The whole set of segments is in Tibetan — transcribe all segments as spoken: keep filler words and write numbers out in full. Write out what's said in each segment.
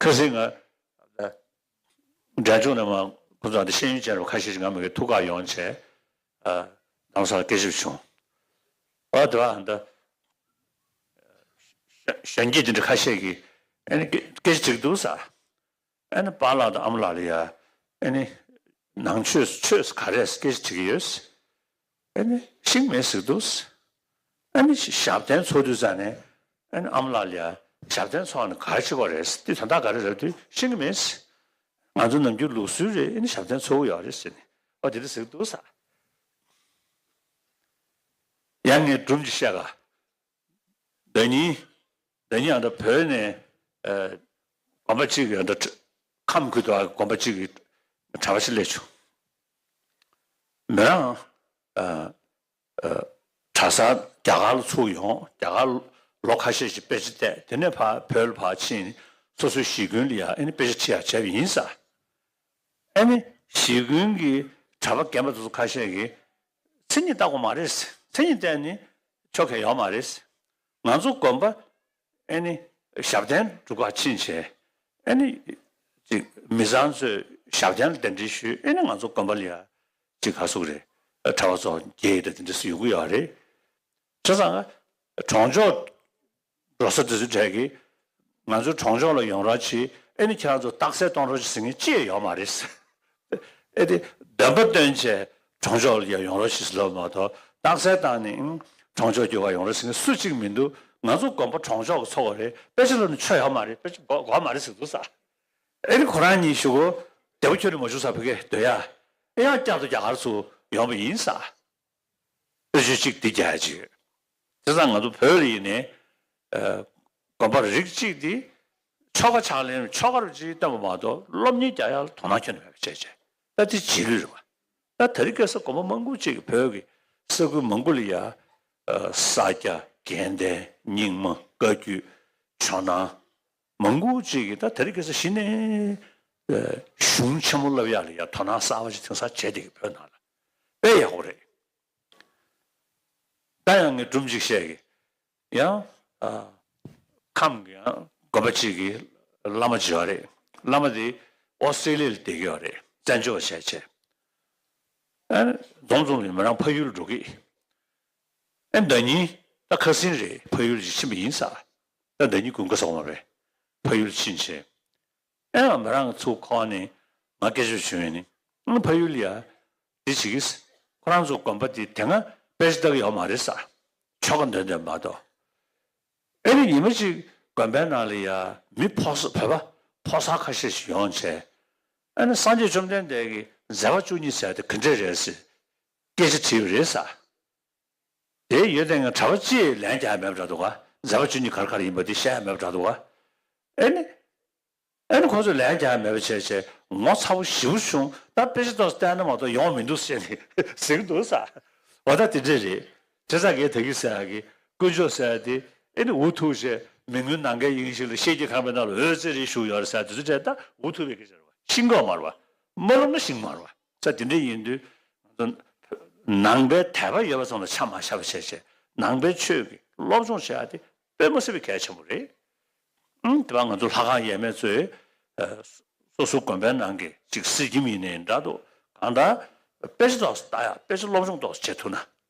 ཁ་སང་ང་འབྲས་ལྗོངས་ནས་མ་ཁོ་ཚོ་འདི་ཤེས་ཡོན་ཅན་རུ་ཁ་ཤས་ཤིག་ང་མི་གི་ཐུག་ག་ཡོང་བྱས། ཨ། རྡ་རམ་ས་ལ་སྐད་ཞིབ་བྱུང་། ཨ་དེ་བ་འདི་གཞོན་སྐྱེས་དེ་འདྲ་ཁ་ཤས་ཀྱིས་ཨ་ནི་སྐད་ཆ་དྲིས་འདུག་ས། ཨ་ནི་པཱ་ལགས་དང་ཨ་མ་ལགས་ལ་ཡ། ཨ་ནི་ནང་ཆོས་ཆོས་ག་རེ་སྐད་ཆ་དྲིས་ཀྱི་ཡོད། ཨ་ནི་ཤེས་མེད་ཟེར་འདུག་ཨ་ནི་ཞབས་བརྟན་འཚོགས་དུས་ཙ་ནས་ཨ་ནི་ཨ་མ་ལགས་ལ་ཡ་ཞབས་བརྟན་འཚོགས་ནས་ག་རེ་བྱེད་དགོས་རེད། དེ་དོན་དག་ག་རེ་རེད་དེ་ཤེས་ཀྱི་མེད། ང་ཚོ་ནམ་རྒྱུན་ལུགས་སྲོལ་རེད། ཨ་ནི་ཞབས་བརྟན་འཚོགས་ཀྱི་ཡོད་རེད་ཟེར་ནས་ཨོ་དེ་འདྲ་ཟེར་འདུག་ས། ཡང་ངས་སྒྲུང་ཅིག་བཤད་ག་ཟླ་ཉིན། ཟླ་ཉིན་ཨ་ད་བོད་ནས་ཨ་དགོན་པ་གཅིག་གི་ཨ་ད་ཁམས་ཁུལ་དུ་ཨ་དགོན་པ་གཅིག་གི་གྲྭ་པ་ཞིག་སླེབས་བྱུང་། མོ་རང་ཨ་ཨ་གྲྭ་སར་རྒྱ་གར་ལ་ཚུར་ཡོང་། རྒྱ་གར་ལོ་ཁ་ཤས་ཤིག་དཔེ་ཆ་བལྟས། དེ་ནས་ཕར་བོད་ལ་ཕར་ཕྱིན། སོ་སོའི་གཞིས་ཁྱོན་ལ་ཡ་ཨ་ནི་དཔེ་ཆ་ཁྲིད་ཡ་བྱས་པ་ཡིན་ས། ཨ་ནི་གཞིས་ཁྱོན་གྱི་གྲྭ་པ་རྒན་པ་དེ་ཚོ་ཁ་ཤས་ཀྱིས་མཚན་ཉིད་བལྟ་དགོས་མ་རེད། མཚན་ཉིད་བལྟས་ནས་ཆོག་གི་ཡོད་མ་རེད། ང་ཚོ་དགོན་པ་ཨ་ནི་ཞབས་བརྟན་སྒྲུབ་གར་ཕྱིན་བྱས། ཨ་ནི་ཅིག་མི་ཚང་ཚོས་ཞབས་བརྟན་ལ་གདན་འདྲེན་ཞུས། ཨ་ནི་ང་ཚོ་དགོན་པ་ལ་ཡ་ཅིག་ག་ཟེར་དགོས་རེད། གྲྭ་པ་ཚོ་འགྱེལ་ཡས་དང་དེ་འདྲ་ཞིག་ཡོང་གི་ཡོད་རེད། བྱས་ཙང་གྲོང་ཆོག་འགྲོ་ས་དེ་ཚོའི་གྲས་ཀྱིས་ང་ཚོའི་གྲོང་ཆོག་ལ་ཡོང་རོགས་གྱིས། ཨ་ནི་ཁྱེད་རང་ཚོ་རྟགས་གསལ་གཏོང་རོགས་གྱིས་ཟེར་མཁན་ཅི་ཡང་ཡོད་མ་རེད། ཨེ་དེ་འདོན་པ་བཏོན་བྱས་གྲོང་ཆོག་ལ་ཡང་ཡོང་རོགས་གྱིས་ལབ་མ་གཏོགས། རྟགས་གསལ་བཏང་ནས་ཨང་གྲོང་ཆོག་རྒྱུག་ག་ཡོང་རོགས་ཟེར་མཁན་སུ་གཅིག་མི་འདུག་ང་ཚོ་དགོན་པ་གྲོང་ཆོག་གི་ཚོགས་པ་རེད། དཔེ་ཆ་ལབ་ན་ཆོ་ཡོད་མ་རེད། དཔེ་ཆ་དགོས་དགོས་མ་རེད་ཟེར་འདུག་ས། ཨེ་ནི་ཁོ་རང་གཉིས་ཞུ་གོ། བདེ་པོ་ཁྱོད་ནི་མ་བྱུང་ས་བོད་སྐད་སྡོད་ཡ། ཨེ་ཡང་བསྐྱར་དུ་རྒྱ་གར་ཚུར་ཡོང་བ་ཡིན་ས། ཨེ་ཆོས་གཅིག་འདི་རྒྱག་ཡ་ཅིག་ཡོད། བྱས་ཙང་ང་ཚོ་བོད་ལ་ཡིན་ནའི། ཨ་དགོན་པ་རིགས་གཅིག་འདི་ཆོ་ག་ཕྱག་ལེན་ཆོ་ག་རུ་ཅིག་བཏོན་པ་མ་གཏོགས་སློབ་གཉེར་རྒྱག་ཡ་ལ་དོ་སྣང་ཁྱོན་ནས་མེད་པ་བྱས་བྱས། ད་དེ་རྗེས་ལུས་རེད་བ། ད་དེ་རིང་ཁ་སང་དགོན་པ་མང་པོ་ཅིག་གིས་བོད་ཀྱི་ས་ཁུལ་མང་པོ་ལ་ཡ། ཨ་ས་སྐྱ་དགོན་སྡེ་རྙིང་མ་བཀའ་བརྒྱུད་ཇོ་ནང་། མང་པོ་ཅིག་གིས་ད་དེ་རིང་ཁ་སང་གཞི་ནས་ཨ་གཞུང་ཆེན་མོ་བསླབ་ཡག་ལ་ཡ་དོ་སྣང་གསར་པ་ཞིག་དེང་སང་བྱས་བསྡད་ཀྱི་བོད་ནང་ལ། དཔེ་ཡག་པོ་རེད། ད་ཡང་ངས་སྒྲུང་ཅིག་བཤད་ཀྱི། ཡང་ཨ་ཁམས་ཀྱི་ཡང་དགོན་པ་གཅིག་གི་བླ་མ་ཅིག་ཡོད་རེད། བླ་མ་དེ་ཨོ་སི་ཀྲི་ལི་ཡ་ལ་བསྡད་ཀྱི་ཡོད་རེད། བཙན་བྱོལ་བ་བྱས་བྱས། ཨ་འཛོམས་འཛོམས་ལ་མོ་རང་ཕ་ཡུལ་འགྲོ་གི། ཨ་ཟླ་ཉིན་ད་ཁ་སང་རེད། ཕ་ཡུལ་ཅིག་ཕྱིན་པ་ཡིན་ས། ད་ཟླ་ཉིན་དགུན་ཁ་སོང་བ་རེད། ཕ་ཡུལ་ཕྱིན་བྱས། ཨེ་ཡང་མོ་རང་ཚུར་ཁོག་ནས་ང་སྐད་ཆ་བྱུང་ཡོད་ནི། ཨ་ཕ་ཡུལ་ཡ་འདི་བྱེད་ཀྱི། ཁོ་རང་ཚོ་དགོན་པ་འདི་དེ་སྔ་དཔེ་ཆ་ལྟ་གི་ཡོད་མ་རེད་ས། ཆོ་ག་འདོན་འདོན་མ་གཏོགས། ཨེ་ནི་ཉི་མ་གཅིག་དགོན་པའི་ནང་ལ་ཡ་མི་ཕོ་གསར་བོད་པ་ཕོ་གསར་ཁ་ཤས་ཤིག་ཡོང་བྱས། ཨེ་ནི་སངས་རྒྱས་བཅོམ་ལྡན་འདས་ཀྱི་མཛད་པ་བཅུ་གཉིས་ཟེར་དེ་ག་འདྲས་རེད་ཟེར་སྐད་ཆ་དྲིས་པ་རེད་ས། དེ་ཡོད་དེ་ང་གྲྭ་པ་གཅིག་ལན་རྒྱག་ཡ་མེད་པ་འདྲ་འདུག་ག་མཛད་པ་བཅུ་གཉིས་ག་རེ་ག་རེ་ཡིན་པ་དེ་བཤད་ཡ་མེད་པ་འདྲ་འདུག་ག་ཨེ་ནི། ཨེ་ནི་ཁོང་ཚོས་ལན་རྒྱག་ཡ་མེད་པ་བྱས་བྱས་ངོ་ཚ་པོ་ཞེ་པོ་བྱུང་། ད་དཔེ་ཆ་ཏོག་ཙམ་བལྟས་ན་མ་གཏོགས་ཡོང་མི་འདུག་ཟེར་ནས་ཟེར་གི་འདུག་ས། འོ་ད་དེ་འདྲས་རེད། བྱས་ཙང་ངས་ད་གིན་ཟེར་ཡ་གི་དཀོན་མཆོག་ཟེར་ཡ་དེ་ཨེ་ནི་འུ་ཐུག་བྱས་མི་མངོན་ནམ་མཁའི་དབྱིངས་ཤིག་ལ་ཤེལ་གྱི་ཁང་པའི་ནང་ལ་འོད་ཟེར་རེ་ཞུགས་ཡོད་རེད་ཟེར་ཡ་དེ་ཚོ་བྱས་ད་འུ་ཐུག་པའི་སྐད་ཆ་རེད་བ། ཤེས་ཀྱི་ཡོད་མ་རེད་བ། མ་ལབ་ན་ཤེས་ཀྱི་མ་རེད་བ། ས་དེ་འདྲ་ཡིན་དུས་ང་ཚོ་ནང་པའི་དད་པ་ཡོད་པ་ཙམ་ལ་ཆ་མ་བཞག་པ་བྱས་བྱས་ནང་པའི་ཆོས་ཀྱི་སློབ་སྦྱོང་བྱེད་ཡ་དེ་དཔེ་མ་སྲིད་པའི་གལ་ཆེན་པོ་རེད། ཨང་དེ་བ་ང་ཚོ་ལྷ་ཁང་ཡས་མས་ཚོས་ཨ་སོ་སོ་དགོན་པའི་ནང་གི་ཅིག་གསེར་སྐྱེམས་ཡིན་ནའི་འདྲ་འདུག་གང་ལྟར་དཔེ་ཆ་ཏོག་ཙམ་ལྟ་ཡ། དཔེ་ཆ་སློབ་སྦྱོང་ཏོག་ཙམ་བྱེད་ཐུབ་ན།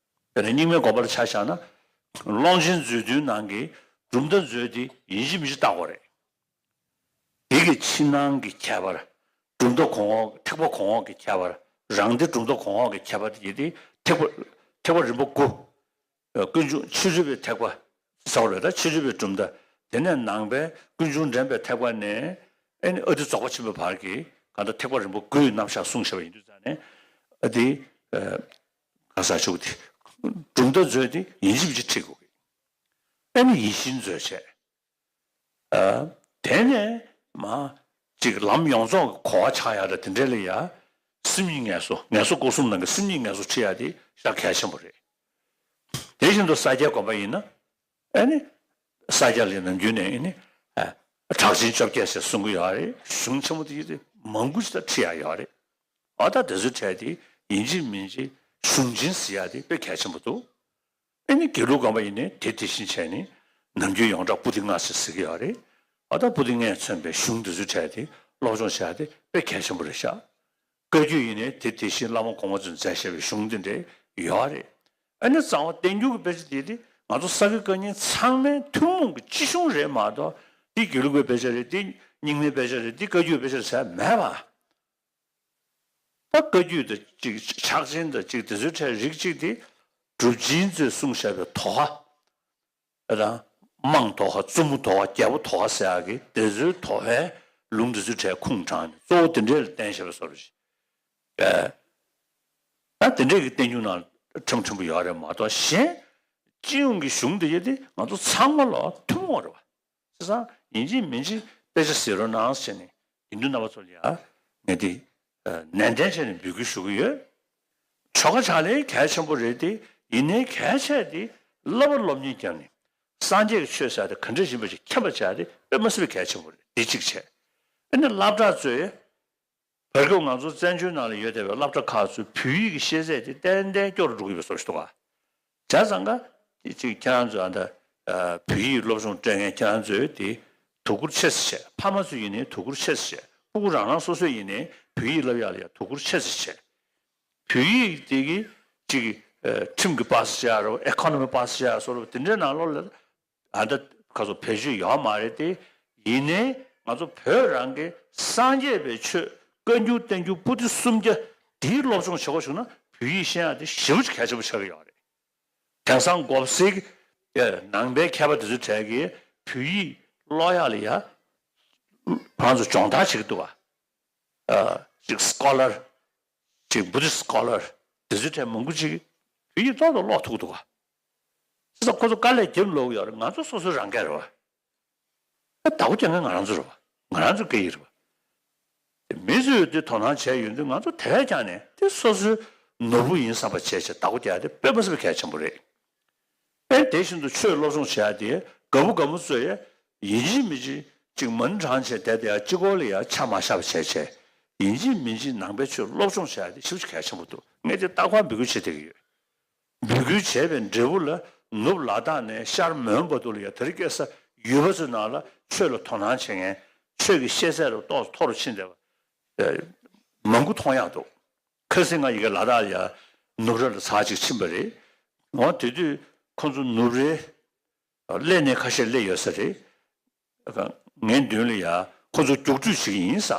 དཔེར་ན་རྙིང་མའི་དགོན་པ་ལ་ཆ་བཞག་ན། ཀློང་ཆེན་མཛོད་བདུན་ནང་གི་གྲུབ་མཐའ་མཛོད་དེ་ཡིན་གཅིག་མིན་གཅིག་ལྟ་དགོས་རེད། དེ་གི་ཕྱི་ནང་གི་ཁྱད་པར། གྲུབ་མཐའ་གོང་འོག་ཐེག་པ་གོང་འོག་གི་ཁྱད་པར། རང་སྡེ་གྲུབ་མཐའ་གོང་འོག་གི་ཁྱད་པར་དེ་ཡིན་ཏེ། ཐེག་པ་ཐེག་པ་རིམ་པ་དགུ། ཀུན་འབྱུང་ཕྱི་རོལ་པའི་ཐེག་པ་ཟེར་བ་རེད། ད་ཕྱི་རོལ་པའི་གྲུབ་མཐའ། དེ་ནས་ནང་པའི་ཀུན་འབྱུང་འདྲེན་པའི་ཐེག་པ་ནས་ཨེ་ནི་ཨ་ཏི་རྫོགས་པ་ཆེན་པོའི་བར་གྱི་གང་ལྟར་ཐེག་པ་རིམ་པ་དགུའི་རྣམ་གཞག་གསུངས་བཞག་པ་ཡིན་དུས་ཙང་ནས། ཨ་ཏི་ག་ས་ཆུག་དེ་གྲུབ་མཐའ་མཛོད་དེ་ཡིན་གཅིག་མིན་གཅིག་ཁྲིད་དགོས་ཀྱི། ཨེ་ནི་ཡིད་བཞིན་མཛོད་བྱས། ཨ། དེ་ནས་མ་ཅིག་ལམ་ཡོངས་རྫོགས་ཀྱི་གོ་བ་ཆགས་ཡག་དང་དེ་འདྲ་ལ་ཡ། སེམས་ཉིད་ངལ་གསོ། ངལ་གསོ་སྐོར་གསུམ་ནང་གི་སེམས་ཉིད་ངལ་གསོ་ཁྲིད་ཡག་དེ་ཞེ་དྲག་གལ་ཆེན་པོ་རེད། དེ་བཞིན་དུ་ས་སྐྱའི་དགོན་པ་ཡིན་ན། ཨ་ནི། ས་སྐྱ་ལ་ནམ་རྒྱུན་ནས་ཨ་ནི། ཨ། གྲགས་ཆེན་བཅོ་བརྒྱད་ཟེར་གསུང་གི་ཡོད་རེད། གཞུང་ཆེན་མོ་དེ་ཡིན་དུས་མང་པོ་ཞིག་ད་ཁྲིད་ཡག་ཡོད་རེད། འོ་ད་དེ་ཚོའི་གྲས་དེ་ཡིན་གཅིག་མིན་གཅིག་གཞུང་ཆེན་ཟེར་ཡག་དེ་དཔེ་གལ་ཆེན་པོ་འདུག་ཨེ་ནི་དགེ་ལུགས་དགོན་པ་ཡིན་ནའི་དེ་དེ་བཞིན་བྱས་ནས་ནམ་རྒྱུན་ཡོངས་གྲགས་པུ་ཏི་ལྔ་ཟེར་ཟེར་གྱི་ཡོད་རེད། ཨ་ད་པོ་ཏི་ལྔས་མཚོན་པའི་གཞུང་འདི་ཚོའི་གྲས་དེ་སློབ་སྦྱོང་བྱས་ཏེ་དཔེ་གལ་ཆེན་པོ་རེད་ཤག་བཀའ་བརྒྱུད་ཡིན་ནའི་དེ་དེ་བཞིན་བླ་མ་གོང་མ་ཚོས་མཛད་བཞག་པའི་གཞུང་འདི་འདྲའི་ཡོད་རེད། ཨ་ནི་གཙང་པ་བསྟན་འགྱུར་གྱི་དཔེ་ཆ་དེ་དེ་ང་ཚོ་ས་དགེ་བཀའ་རྙིང་ཚང་མའི་ཐུན་མོང་གི་སྤྱི་གཞུང་རེད་མ་གཏོགས་དེ་དགེ་ལུགས་པའི་དཔེ་ཆ་རེད། དེ་རྙིང་མའི་དཔེ་ཆ་རེད། དེ་བཀའ་བརྒྱུད་དཔེ་ཆ་རེད་ཟེར་མེད་པ། ད་བཀའ་བརྒྱུད་དང་གཅིག་ཕྱག་ཆེན་དང་གཅིག་དེ་ཚོའི་གྲས་རིགས་གཅིག་དེ་གྲུབ་ཆེན་ཚོས་གསུངས་བཞག་པའི་དོ་ཧ། ཨ་དང་། དམངས་དོ་ཧ། བཙུན་མོ་དོ་ཧ། རྒྱལ་པོ་དོ་ཧ་ཟེར་ཡག་གི་དེ་ཚོའི་དོ་ཧའི་ལུང་དེ་ཚོའི་གྲས་ཁུངས་དྲངས་ནས་གཙོ་བོ་དེ་འདྲས་ལ་བརྟེན་བཞག་པའི་བཟོ་འདྲ་ཞིག་ཨེ། ད་དེ་འདྲས་ཀྱི་བསྟན་འགྱུར་ནང་ཕྲན་བུ་ཕྲན་བུ་ཡོད་རེད་མ་གཏོགས་གཞན་སྤྱི་ཡོངས་ཀྱི་གཞུང་དེ་ཡོད་དེ་ང་ཚོ་ཚང་མ་ལ་ཐུན་མོང་རེད་བ། བྱས་ཙང་ཡིན་གཅིག་མིན་གཅིག་དཔེ་ཆ་གཟིགས་རོགས་གནང་ཟེར་ནས་དགེ་འདུན་རྣམ་པ་ཚོ་ལ་ཡ་ངས་དེ་ནན་ཏན་བྱས་ནས་འབོད་སྐུལ་ཞུ་གི་ཡོད། ཆོ་ག་ཕྱག་ལེན་གལ་ཆེན་པོ་རེད་དེ། ཡིན་ནའི་གལ་ཆེ་དེ་བསླབ་པ་སློབ་གཉེར་བརྒྱབ་ནས་སངས་རྒྱས་ཀྱི་ཆོས་ཟེར་དེ་ག་འདྲ་ཡིན་པ་ཞིག་མཁྱེན་པ་བྱས་ཏེ་དཔེ་མ་སྲིད་པའི་གལ་ཆེན་པོ་རེད། འདི་གཅིག་བྱས། ཨ་ནི་སློབ་གྲྭ་ཚོས་བར་སྐབས་ང་ཚོ་བཙན་བྱོལ་ནང་ལ་ཡོད་བསྡད་པའི་སློབ་གྲྭ་ཁག་ཚོས་བོད་ཡིག་གི་ཤེས་ཚད་དེ་ཏན་ཏན་སྐྱོ་རུ་འགྲོ་གི་ཡོད་པའི་བཟོ་ཞིག་འདུག་ག་བྱས་ཙང་ཀ་དེ་གཅིག་ཁྱེད་རང་ཚོ་ཨ་ད་བོད་ཡིག་སློབ་སྦྱོང་སྤྲད་མཁན་ཁྱེད་རང་ཚོས་དེ་དོ་ཁུར་ཆེ་ཙམ་བྱས། ཕ་མ་ཚོ་ཡིན་ནའི་དོ་ཁུར་ཆེ་ཙམ་བྱས། སྤུ་གུ་རང་རང་སོ་སོས་ཡིན་ནའི་བོད་ཡིག་བསླབ་ཡག་ལ་ཡང་དོ་ཁུར་ཆེ་ཙམ་བྱས། བོད་ཡིག་དེ་གི་གཅིག་ཁྲིམས་ཀྱི་པ་སེ་བྱས་རོགས། ཨེ་ཁོ་ནོ་མི་པ་སེ་བྱས་རོགས། དེ་འདྲའི་ནང་ལོགས་ལ་ཨ་ད་ཁ་སོ་བེད་སྤྱོད་ཡོད་མ་རེད་དེ། ཡིན་ནའི་ང་ཚོ་བོད་རང་གི་སངས་རྒྱས་པའི་ཆོས་བཀའ་འགྱུར་བསྟན་འགྱུར་པོ་ཏི་སུམ་བརྒྱ་དེའི་སློབ་སྦྱོང་བྱེད་དགོས་བྱུང་ན་བོད་ཡིག་ཤེས་ཡག་དེ་ཞེ་པོ་ཅིག་གལ་ཆེན་པོ་ཆགས་ཀྱི་ཡོད་རེད། དེང་སང་མགོ་སེར་གྱི་ནང་པའི་མཁས་པ་དེ་ཚོའི་གྲས་ཀྱིས་བོད་ཡིག་ཀློག་ཡག་ལ་ཡ་ཁོ་རང་ཚོ་སྦྱོང་བརྡར་བྱེད་ཀྱི་འདུག་ག་ཨ་ཅིག་སི་ཀོ་ལར། ཅིག་བུ་དྷི་སི་ཀོ་ལར་དེ་ཚོའི་གྲས་མང་པོ་ཅིག་བོད་ཡིག་ཏོག་ཏོག་ཀློག་ཐུབ་ཀྱི་འདུག་ག་བྱས་ཙང་ཁོ་ཚོ་དཀའ་ལས་རྒྱབ་ཀློག་གི་ཡོད་རེད། ང་ཚོ་སོ་སོའི་རང་སྐད་རེད་བ། ཨ་བདག་པོ་རྒྱག་མཁན་ང་རང་ཚོ་རེད་བ། ང་རང་ཚོའི་སྐད་ཡིག་རེད་བ། དེ་མི་ཚོས་དེ་དོ་སྣང་བྱས་ཡོང་དུས་ང་ཚོ་དེ་བས་ཀྱང་ནས་དེ་སོ་སོའི་ནོར་བུ་ཡིན་བསམ་པ་བྱས་བྱས་བདག་པོ་རྒྱག་ཡག་དེ་དཔེ་མ་སྲིད་པའི་གལ་ཆེན་པོ་རེད། ཨེ་དེ་བཞིན་དུ་ཆོས་སློབ་སྦྱོང་བྱེད་ཡག་དེ་དགའ་པོ་དགའ་མོ་ཚོས་ཡ་ཡིན་གཅིག་མིན་གཅིག་ཅིག་མ་ཎི་བགྲངས་བྱས་བསྡད་དེ་ཡ་གཅིག་པོ་ལ་ཡ་ཆ་མ་བཞག་པ་བྱས་བྱས། ཡིན་གཅིག་མིན་གཅིག་ནང་པའི་ཆོས་སློབ་སྦྱོང་བྱེད་ཡག་དེ་ཞེ་པོ་ཅིག་གལ་ཆེན་པོ་འདུག་ངས་དེ་རྟག་པར་འབོད་སྐུལ་བྱེད་བསྡད་ཀྱི་ཡོད། འབོད་སྐུལ་བྱས་པའི་འབྲས་བུ་ལ་ནུབ་ལ་དྭགས་ནས་ཤར་མོན་བར་དུ་ལ་ཡ་དེ་རིང་ཁ་སང་ཡུལ་པ་ཚོའི་ནང་ལ་ཆོས་ལ་དོ་སྣང་བྱེད་མཁན། ཆོས་ཀྱི་ཤེས་ཚད་ལ་ཏོག་ཙམ་མཐོ་རུ་ཕྱིན་བསྡད་པ་མང་པོ་མཐོང་ཡག་འདུག་ཁ་སང་ང་ཡི་གེ་ལ་དྭགས་ཡ་ནུབ་ར་ལ་ཚར་གཅིག་ཕྱིན་པ་རེད། འོ་དེ་དུས་ཁོ་ཚོ་ནུབ་རའི་གླེ་ནས་ཁ་ཤས་སླེབས་ཡོད་ས་རེད། ངའི་མདུན་ལ་ཡ་ཁོ་ཚོ་རྒྱུགས་སྤྲོད་བྱེད་ཀྱི་ཡིན་ས།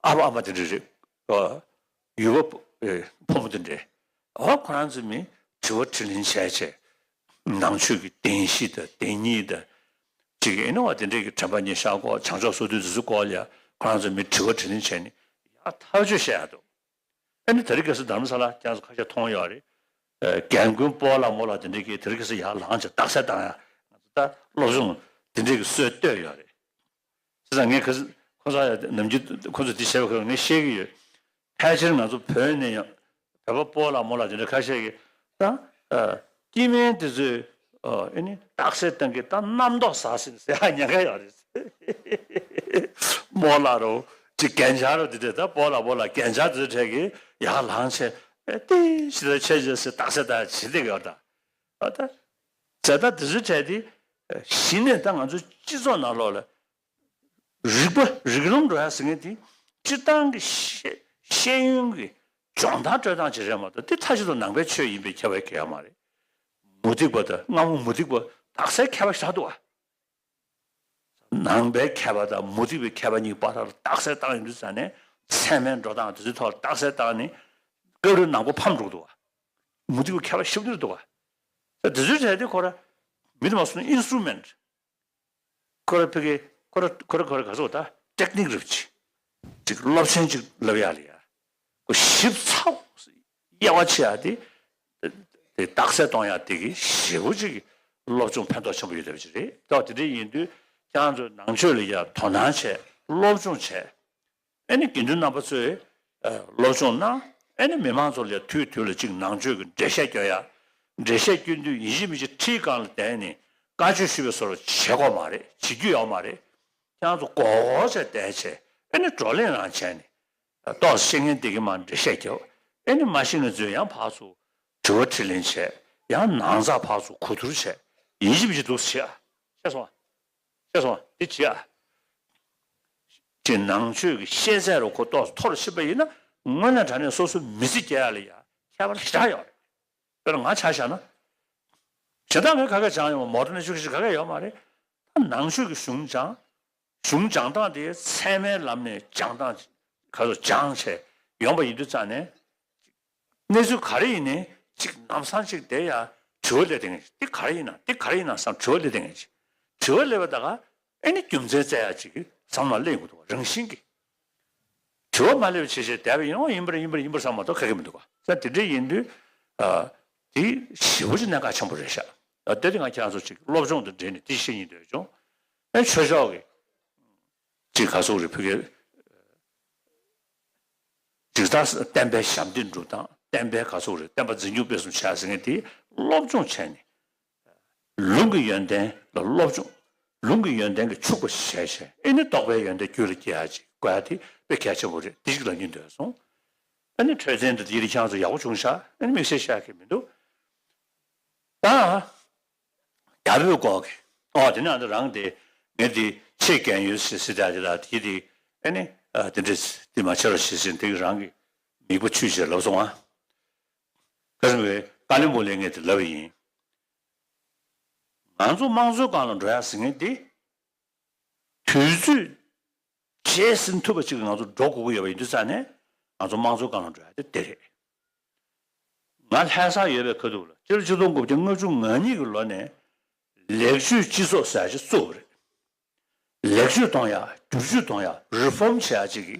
ཨ་ཕ་ཨ་མ་དེ་འདྲ་རེད། ཡུལ་པ་ཕོ་མོ་དེ་འདྲས། འོ་ཁོ་རང་ཚོ་མི་དྲི་བ་དྲིས་ལན་བྱས་བྱས། ནང་ཆོས་ཀྱི་བདེན་བཞི་དང་བདེན་གཉིས་དང་། ཅིག་ཨེ་ནི་བ་དེ་འདྲས་ཀྱི་དྲན་པ་ཉེར་བཞག་སྐོར། བྱང་ཕྱོགས་སོ་བདུན་དེ་ཚོའི་སྐོར་ལ་ཡ་ཁོ་རང་ཚོ་མི་དྲི་བ་དྲིས་ལན་བྱས་ནས་ཡ་ཐག་གཅོད་བཤད་ཡག་འདུག་ཨ་ནི་དེ་རིང་ཁ་སང་རྡ་རམ་ས་ལ་ཁྱེད་ཚོ་ཁ་ཤས་མཐོང་ཡོད་རེད། རྒན་རྒོན་སྤོ་ལགས་རྨོ་ལགས་དེ་འདྲས་ཀྱིས་དེ་རིང་ཁ་སང་ཡར་ལངས་བྱས་རྟགས་གསལ་བཏང་ཡ། ད་སློབ་སྦྱོང་དེ་འདྲས་ཀྱི་སྲོལ་བཏོད་ཡོད་རེད། བྱས་ཙང་ངས་ཁ་སང་ཁོང་ཚོ་ནམ་རྒྱུན་ཁོང་ཚོ་འདི་བྱས་པའི་སྐོར་ངས་བཤད་ཀྱི་ཡོད། ཕལ་ཆེར་ང་ཚོ་བོད་ནས་ཡང་བོད་པ་སྤོ་ལགས་རྨོ་ལགས་དེ་འདྲ་ཁ་ཤས་ཀྱིས་ད་ཨ་སྐྱེ་དམན་དེ་ཚོས་ཨ་ཨེ་ནི་རྟགས་གསལ་བཏང་གི་ད་རྣམ་རྟོག་ཟ་ཟིན་ཟེར་ཡ་ཉན་མཁན་ཡོད་རེད། རྨོ་ལགས་རོ། ཅིག་རྒན་ཆགས་རོ། དེ་འདྲས་ད་སྤོ་ལགས་རྨོ་ལགས་རྒན་ཆགས་དེ་ཚོའི་གྲས་ཀྱིས་ཡར་ལངས་བྱས་ཨེ་ཏི་ཞིག་ད་ཆེ་ཆེ་ཟེར་རྟགས་གསལ་བཏང་བྱེད་བསྡད་ཀྱི་ཡོད་ད། ཨ་ད། བྱས་ད་དེ་ཚོའི་གྲས་དེ་གཞི་ནས་ད་ང་ཚོའི་སྤྱི་ཚོགས་ནང་ལོགས་ལ་རིག་པ་རིགས་ལམ་འགྲོ་ཡ་ཟེར་མཁན་དེ་སྤྱིར་བཏང་གི་ཤེས་ཤེས་ཡོན་གྱི་སྦྱོང་བརྡར་སྤྲོད་སྟངས་ཅིག་རེད་མ་གཏོགས་དེ་མཐའ་གཅིག་ཏུ་ནང་པའི་ཆོས་ཡིན་པའི་ཁྱབ་པ་གང་ཡང་མ་རེད། མུ་སྟེགས་པ་དང་སྔ་མོ་མུ་སྟེགས་པ་རྟགས་གསལ་ཁྱད་པར་ཞེ་དྲག་འདུག་ག་ནང་པའི་མཁས་པ་དང་མུ་སྟེགས་པའི་མཁས་པ་གཉིས་བར་ལ་རྟགས་གསལ་བཏང་ཡོང་དུས་ཙ་ནས་ཚད་མའི་འགྲོ་སྟངས་དེ་ཚོའི་ཐོག་ལ་རྟགས་གསལ་བཏང་ནས་སྐབས་རེ་ནག་པོ་ཕམ་འགྲོ་གི་འདུག་ག་མུ་སྟེགས་པའི་མཁས་པ་ཞེ་པོ་ཅིག་འདུག་ག་དེ་ཚོའི་གྲས་དེ་ཁོ་ར་མི་དེ་མ་སོང་ན་ཨིན་སི་ཊུ་མེན་ཊི། ཁོ་ར་ཕ་གི་ཁོ་ར་ཁོ་ར་ཁོ་ར་ག་ཚོད་ད་ཊེག་ནིག་རེད་པ། ཅིག་ཅིག་སློབ་ཚན་ཅིག་བསླབ་ཡག་ལ་ཡ། ཁོ་ཞིབ་ཚགས་དབྱེ་བ་ཕྱེ་ཡག་དེ། དེ་རྟགས་གསལ་གཏོང་ཡག་དེ་གི་ཞེ་པོ་ཅིག་སློབ་སྦྱོང་ཕན་ཐོགས་ཆེན་པོ་ཡོད་བསྡད་པ་ཅིག་རེད། ད་དེ་འདྲ་ཡིན་དུས་ཁྱེད་རང་ཚོ་ནང་ཆོས་ལ་ཡ་དོ་སྣང་བྱས། སློབ་སྦྱོང་བྱས། ཨེ་ནི་དགེ་འདུན་རྣམ་པ་ཚོས་ཨ་སློབ་སྦྱོང་གནང་། ཨེ་ནི་མི་མང་ཚོ་ལ་ཡ་དུས་དུས་ལ་ཅིག་ནང་ཆོས་ཀྱི་འགྲེལ་བཤད་སྐྱོན་ཡག་འགྲེལ་བཤད་སྐྱོན་དུས་ཡིན་གཅིག་མིན་གཅིག་ཁྲིའི་སྒང་ལ་བསྡད་ནས་བཀའ་ཆོས་ཞུ་བའི་བཟོ་འདྲ་བྱེད་དགོས་མ་རེད། བྱེད་རྒྱུ་ཡོད་མ་རེད། ཁྱེད་རང་ཚོ་མགོ་སྐོར་བྱས་བསྡད་བྱས། ཨེ་ནི་བགྲོ་གླེང་རང་བྱས་ནས། ཏོག་ཙམ་ཤེས་མཁན་དེ་གིས་མར་འགྲེལ་བཤད་རྒྱབ། ཨེ་ནི་མ་ཤེས་མཁན་ཚོས་ཡང་ཕར་ཚུར་དྲི་བ་དྲིས་ལན་བྱས། ཡང་ནང་ཚགས་ཕར་ཚུར་གོ་བསྡུར་བྱས། ཡིན་གཅིག་མིན་གཅིག་འདུག་སེ་བྱེད་ཨ། ཤེས་སོང་ཨ། ཤེས་སོང་ཨ། འདི་བྱེད་ཨ། དེ་ནང་ཆོས་ཀྱི་ཤེས་ཚད་རུ་ཁོ་ཏོག་ཙམ་མཐོ་རུ་ཕྱིན་པ་ཡིན་ན། དངོས་གནས་དྲང་གནས་སོ་སོའི་མི་ཚེ་སྐྱེལ་ཡ་ལ་ཡ་ཁྱད་པར་ཞེ་དྲག་ཡོད་རེད། དཔེར་ན་ང་ཆ་བཞག་ན། གཞན་དག་ངས་ག་ག་སྦྱངས་ཡོང་བ། མོ་ཌར་ནི་ཨེ་ཇུ་ཀེ་ཤན་ག་ག་ཡོད་མ་རེད། ད་ནང་ཆོས་ཀྱི་གཞུང་སྦྱངས། གཞུང་སྦྱང་སྟངས་དེ་ཚད་མའི་ལམ་ནས་སྦྱང་སྟངས་ག་ཚོད་སྦྱངས་བྱས་ཡོང་བ་ཡིན་དུས་ཙང་ནས། གནས་ཚུལ་ག་རེ་ཡིན་ནའི་གཅིག་ལམ་སང་གཅིག་དེ་ཡ་དྲི་བ་སླེབས་བསྡད་མཁན་ཅིག་འདི་ག་རེ་ཡིན་ན། འདི་ག་རེ་ཡིན་ན་བསམ་དྲི་བ་སླེབས་བསྡད་མཁན་ཅིག་དྲི་བ་སླེབས་པ་ད་ག་ཨེ་ནི་རྒྱུ་མཚན་བཙལ་ཡ་ཅིག་བསམ་བློ་སླེབས་ཡོང་གི་འདུག་བ། རང་བཞིན་གྱིས། དྲི་བ་མ་སླེབས་བྱས་བྱས་བསྡད་པ་ཡིན་ན། ཨོ་ཡིན་པ་རེད། ཡིན་པ་རེད། ཡིན་པ་རེད་བསམ་མ་གཏོགས་ག་གེ་མི་འདུག་ག་ས་དེ་འདྲ་ཡིན་དུས། ཨ། དེ་ཞེ་པོ་ཅིག་གནད་འགག་ཆེན་པོ་རེད་ཤག་ཨ། དེ་དེ་ང་ཁྱེད་རང་ཚོ་ཅིག་སློབ་སྦྱོང་དང་འབྲེལ་ནས་དེ་བཤད་སྙིང་འདོད་བྱུང་། ཨེ་ཆོས་ཕྱོགས་ཀྱི་ཅིག་ག་ཚོད་རེད། ཕ་གི་ཅིག་ད་བསྟན་པའི་ཞབས་འདེགས་སྒྲུབ་སྟངས། བསྟན་པའི་ག་ཚོད་རེད། བསྟན་པ་འཛིན་སྐྱོང་སྤེལ་གསུམ་བྱ་ཟེར་མཁན་དེ་སློབ་སྦྱོང་བྱས་ནས། ལུང་གི་ཡོན་ཏན་ལ་སློབ་སྦྱོང་། ལུང་གི་ཡོན་ཏན་གྱིས་ཕྱུག་པ་བྱས་བྱས། ཨེ་ནི་རྟོགས་པའི་ཡོན་ཏན་རྒྱུད་ལ་སྐྱེ་ཡ་ཅིག་དགོས་ཡ་དེ་དཔེ་གལ་ཆེན་པོ་རེད། དེ་ཞིག་ལབ་སྙིང་འདོད་སོང་། ཨེ་ནི་འཕྲོད་བསྟེན་དེ་ཡི་རིགས་ཁྱེད་རང་ཚོ་ཡག་པོ་བྱུང་ཤག་ཨེ་ནི་དམིགས་བསལ་བཤད་ཀྱི་མི་འདུག་ད་རྒྱ་བོད་སྐོར་གྱི། ཨོ་དེ་ནས་ཨ་ད་རང་དེ་ངས་དེ་ཆེད་རྒན་ཡོལ་ཞེས་ཟེར་ད་དེ་ད་དེ་དེ་ཨེ་ནི་ཨ་དེ་འདྲས་དེ་མ་བྱེད་རོགས་ཞེས་ཟེར། དེ་གི་རང་གི་མིག་པ་ཆུས་བྱས་ལབ་སོང་ཨ། ག་རེ་ཟེར་བས་ཀ་ལོན་སྦུག་ལ་ངས་དེ་ལབ་པ་ཡིན། ང་ཚོ་དམངས་གཙོའི་སྒང་ལ་འགྲོ་ཡ་ཟེར་མཁན་དེ། དུས་ཚོད་རྗེས་ཟིན་ཐུབ་པ་ཅིག་ལ་ང་ཚོ་འགྲོ་དགོས་ཀྱི་ཡོད་པ་ཡིན་དུས་ཙང་ནས། ང་ཚོ་དམངས་གཙོའི་སྒང་ལ་འགྲོ་ཡ་དེ་དེ་རེད། ང་ལྷ་སར་ཡོད་པའི་ཁ་ཐུག་ལ་སྤྱི་ལོ་ཆིག་སྟོང་དགུ་བརྒྱ་ལྔ་བཅུ་ང་གཉིས་ཀྱི་ལོ་ནས་ལེགས་བཅོས་སྤྱི་ཚོགས་ཟེར་ཡ་ཅིག་བཙུགས་པ་རེད། ལེགས་བཅོས་གཏོང་ཡ། བསྒྱུར་བཅོས་གཏོང་ཡ། རི་ཕོམ་བྱེད་ཡ་ཅིག་གི་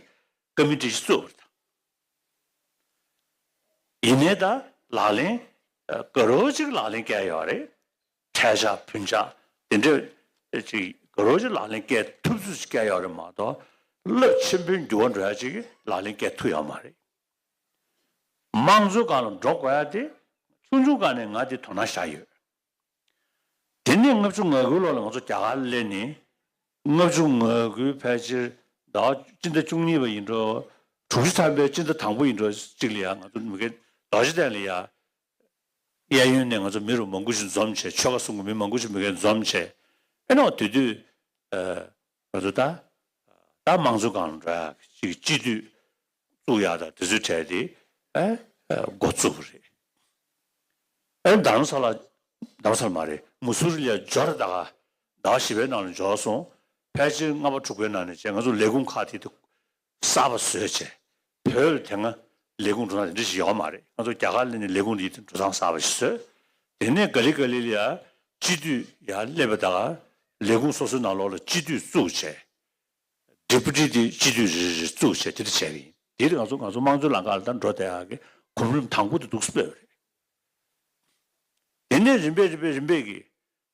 ཀ་མི་ཊི་ཅིག་བཙུགས་པ་རེད། ཡིན་ནའི་ད་ལག་ལེན་ཨ་དགའ་རབ་ཅིག་ལག་ལེན་བཀལ་ཡོད་རེད། འཕྲལ་ཕྱག་བུན་ཕྱག་དེ་འདྲ་ཅིག་དགའ་རབ་ཅིག་ལག་ལེན་བཀལ་ཐུབ་ཚོད་ཅིག་བཀལ་ཡོད་རེད་མ་གཏོགས། རླབས་ཆེན་པོའི་འགྱུར་བ་འགྲོ་ཡ་ཅིག་ལག་ལེན་བཀལ་ཐུབ་ཡོད་མ་རེད། དམངས་གཙོའི་སྒང་ལ་འགྲོ་དགོས་ཡ་དེ་ཆུང་ཆུང་སྒང་ནས་ང་དེ་དོ་སྣང་བཞག་ཡོད། དེ་ནས་ལྔ་བཅུ་ང་དགུའི་ལོ་ལ་ང་ཚོ་རྒྱ་གར་སླེབས་ནས། ལྔ་བཅུ་ང་དགུའི་ཕལ་ཆེར་ཟླ་བ་སྤྱི་ཟླ་བཅུ་གཉིས་པ་ཡིན་འགྲོ། དྲུག་ཅུ་ཐམ་པའི་སྤྱི་ཟླ་དང་པོ་ཡིན་འགྲོ་གཅིག་ལ་ཡ་ང་ཚོ་མི་སྒེར་རྡོ་རྗེ་གདན་ལ་ཡ། གཡས་གཡོན་ནས་ང་ཚོ་མི་རུ་མང་པོ་ཞིག་འཛོམས་བྱས། ཆོལ་ཁ་གསུམ་གྱི་མི་མང་པོ་ཞིག་མི་སྒེར་འཛོམས་བྱས། ཨེ་ནོ་དེ་དུས་ཨ་ང་ཚོ་ད་ད་དམངས་གཙོ་སྒང་ལ་འགྲོ་ཡ་ཅིག་སྤྱི་འཐུས་བཙུགས་ཡག་དང་དེ་ཚོའི་གྲས་དེ་ཨ་ཨ་འགོ་བཙུགས་པ་རེད། ཨ་རྡ་རམ་ས་ལ། རྡ་རམ་ས་ལ་མ་རེད། མུ་སུ་རི་ལ་འབྱོར། ད་ག་ཟླ་བ་བཞི་པའི་ནང་ལ་འབྱོར་སོང་། ཕལ་ཆེར་ལྔ་པ་དྲུག་པའི་ནང་ནས་བྱས་ང་ཚོ་ལས་ཁུངས་ཁག་དེ་དུ་གསར་པ་བཟོས་བྱས། བོད་ལ་དེ་སྔ་ལས་ཁུངས་འགྲོ་སྟངས་དེ་འདྲ་ཞིག་ཡོད་མ་རེད། ང་ཚོ་རྒྱ་གར་སླེབས་ནས་ལས་ཁུངས་དེ་འགྲོ་སྟངས་གསར་པ་ཞིག་བཟོས། དེ་ནས་ག་ལེ་ག་ལེ་ལ་ཡ་སྤྱི་འཐུས་ཡར་སླེབས་པ་ད་ག་ལས་ཁུངས་སོ་སོའི་ནང་ལོགས་ལ་སྤྱི་འཐུས་བཙུགས་བྱས། ཌེ་པུ་ཊི་དེ་སྤྱི་འཐུས་རེ་རེ་བཙུགས་བྱས་དེ་འདྲ་བྱས་པ་ཡིན། དེ་ང་ཚོ་ང་ཚོ་དམངས་གཙོའི་ལམ་ཁ་ལ་ད་འགྲོ་བསྡད་ཡག་གི་གོམ་རིམ་དང་པོ་དེ་འདུག་སེ་སྤོས་པ་རེད། དེ་ནས་རིམ་པས་རིམ་པས་རིམ་པས་ཀྱིས་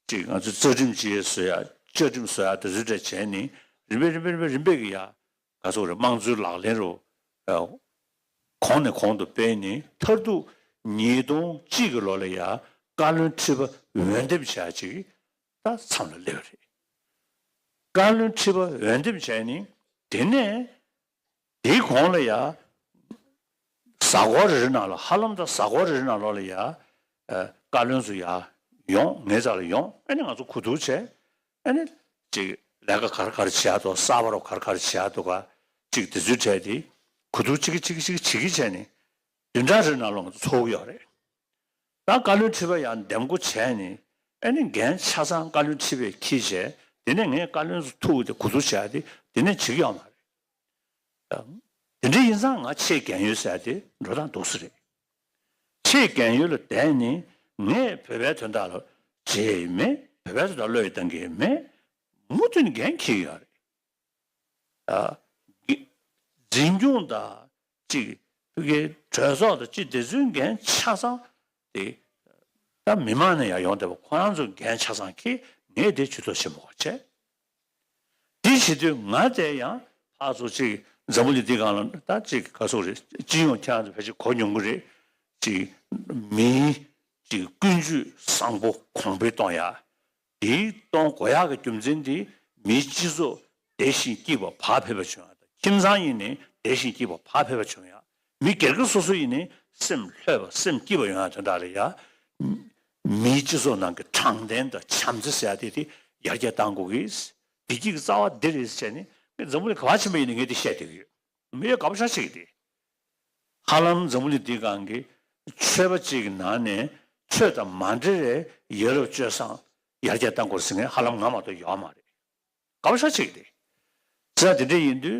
ཅིག་ང་ཚོ་རྩ་ཁྲིམས་ཅིག་བཟོ་ཡ། བཅའ་ཁྲིམས་བཟོ་ཡ་དེ་ཚོའི་གྲས་བྱས་ནས། རིམ་པས་རིམ་པས་རིམ་པས་རིམ་པས་ཀྱིས་ཡ་ག་ཚོད་རེད། དམངས་གཙོའི་ལག་ལེན་རུ་ཨ་གོང་ནས་གོང་དུ་སྤེལ་ནས། མཐར་ཐུག་ཉིས་སྟོང་གཅིག་གི་ལོ་ལ་ཡ་བཀའ་བློན་ཁྲི་པ་འོས་འདེམས་བྱ་ཡ་ཅིག་ད་མཚམས་ལ་སླེབས་པ་རེད། བཀའ་བློན་ཁྲི་པ་འོས་འདེམས་བྱས་ནས། དེ་ནས་དེའི་གོང་ལ་ཡ་གཟའ་འཁོར་རེ་རེ་ནང་ལ། ཧ་ལམ་ད་གཟའ་འཁོར་རེ་རེ་ནང་ལོགས་ལ་ཡ་ཨ་བཀའ་བློན་ཚོ་ཡ་ཡོང་། ངའི་རྩ་ལ་ཡོང་། ཨ་ནི་ང་ཚོ་གོ་བསྡུར་བྱས། ཨ་ནི་ཅིག་ལས་ཀ་ག་རེ་ག་རེ་བྱེད་ཡ་འདུག་གསར་པ་རུ་ག་རེ་ག་རེ་བྱེད་ཡ་འདུག་ག་ཅིག་དེ་ཚོའི་གྲས་དེ་གོ་བསྡུར་གཅིག་གིས་གཅིག་གིས་གཅིག་གིས་བྱེད་ཀྱི་བྱས་ནས། བདུན་ཕྲག་རེའི་ནང་ལ་ང་ཚོ་ཚོགས་ཀྱི་ཡོད་རེད། ད་བཀའ་བློན་ཁྲི་པ་ཡང་འདེམས་བསྐོ་བྱས་ནས། ཨ་ནི་འགན་ཆ་ཚང་བཀའ་བློན་ཁྲི་པས་འཁྱེར་བྱས། དེ་ནས་ངས་བཀའ་བློན་ཚོ་ཐུག་དེ་གོ་བསྡུར་བྱས་ཏེ་དེ་ནས་བྱེད་ཀྱི་ཡོད་མ་རེད། དེ་འདྲ་ཡིན་ཙང་ང་ཆེད་རྒན་ཡོལ་ཟེར་ཏེ་འགྲོ་སྟངས་འདུག་སེ་རེད། ཆེད་རྒན་ཡོལ་ལ་བསྡད་ནས་ངས་བོད་པའི་དོན་དག་ལ་བྱས་མེད། བོད་པའི་དོན་དག་བློས་བཏང་གི་མེད། མུ་མཐུད་ནས་འགན་འཁྱེར་གྱི་ཡོད་རེད། ཨ། འཛིན་སྐྱོང་དང་གཅིག་ཕ་གིའི་གྲོས་ཚོགས་དང་གཅིག་དེ་ཚོའི་འགན་ཆ་ཚང་དེ་ད་མི་མང་ནས་ཡང་ཡོང་བསྡད་པ། ཁོ་རང་ཚོའི་འགན་ཆ་ཚང་འཁྱེར། ངས་དེ་ཇུས་གཏོགས་བྱེད་མི་དགོས་བྱས། དེ་བྱེད་དུས་ང་དེ་ཡང་ཕར་ཚུར་གཅིག་འཛམ་བུ་གླིང་འདི་སྒང་ལ་ད་གཅིག་ག་ཚོད་རེད། སྤྱི་ཡོངས་ཁྱེད་རང་ཚོ་ཕལ་ཆེར་གོ་མྱོང་གི་རེད། གཅིག་མིའི་གཅིག་ཀུན་སྤྱོད་བཟང་པོ་གོང་འཕེལ་གཏོང་ཡ། དེའི་གཏོང་དགོས་ཡག་གི་རྒྱུ་མཚན་དེ་མིའི་སྤྱི་ཚོགས་བདེ་ཞིང་སྐྱིད་པ་ཕར་ཕེབས་པ་བྱུང་ཡག་དང་། ཁྱིམ་ཚང་ཡིན་ནའི་བདེ་ཞིང་སྐྱིད་པ་ཕར་ཕེབས་པ་བྱུང་ཡག། མི་སྒེར་གྱི་སོ་སོ་ཡིན་ནའི་སེམས་ལྷོད་པ་སེམས་སྐྱིད་པ་ཡོང་ཡག་དོན་དག་ལ་ཡ། མིའི་སྤྱི་ཚོགས་ནང་གི་དྲང་བདེན་དང་བྱམས་བརྩེ་ཟེར་ཡག་དེ་དེ་ཡར་རྒྱས་གཏང་དགོས་ཀྱི། བདེ་སྐྱིད་ཀྱི་རྩ་བ་འདི་རེད་ཟེར་ནས་ འཛམ་བུ་གླིང་ག་པར་ཕྱིན་པ་ཡིན་ན་ངས་འདི་བཤད་བསྡད་ཀྱི་ཡོད། མི་ཡོད་དགའ་པོ་ཞེ་དྲག་བྱེད་ཀྱི་འདུག་ཧ་ལམ་འཛམ་བུ་གླིང་འདིའི་སྒང་གི་ཆོས་པ་གཅིག་གི་ནང་ནས་ཆོས་དང་མ་འབྲེལ་བའི་ཡ་རབས་སྤྱོད་བཟང་ཡར་རྒྱས་གཏང་དགོས་ཟེར་མཁན་ཧ་ལམ་ང་མ་གཏོགས་ཡོད་མ་རེད། དགའ་པོ་ཞེ་དྲག་བྱེད་ཀྱི་འདུག་བྱས་ཙང་དེ་འདྲ་ཡིན་དུས་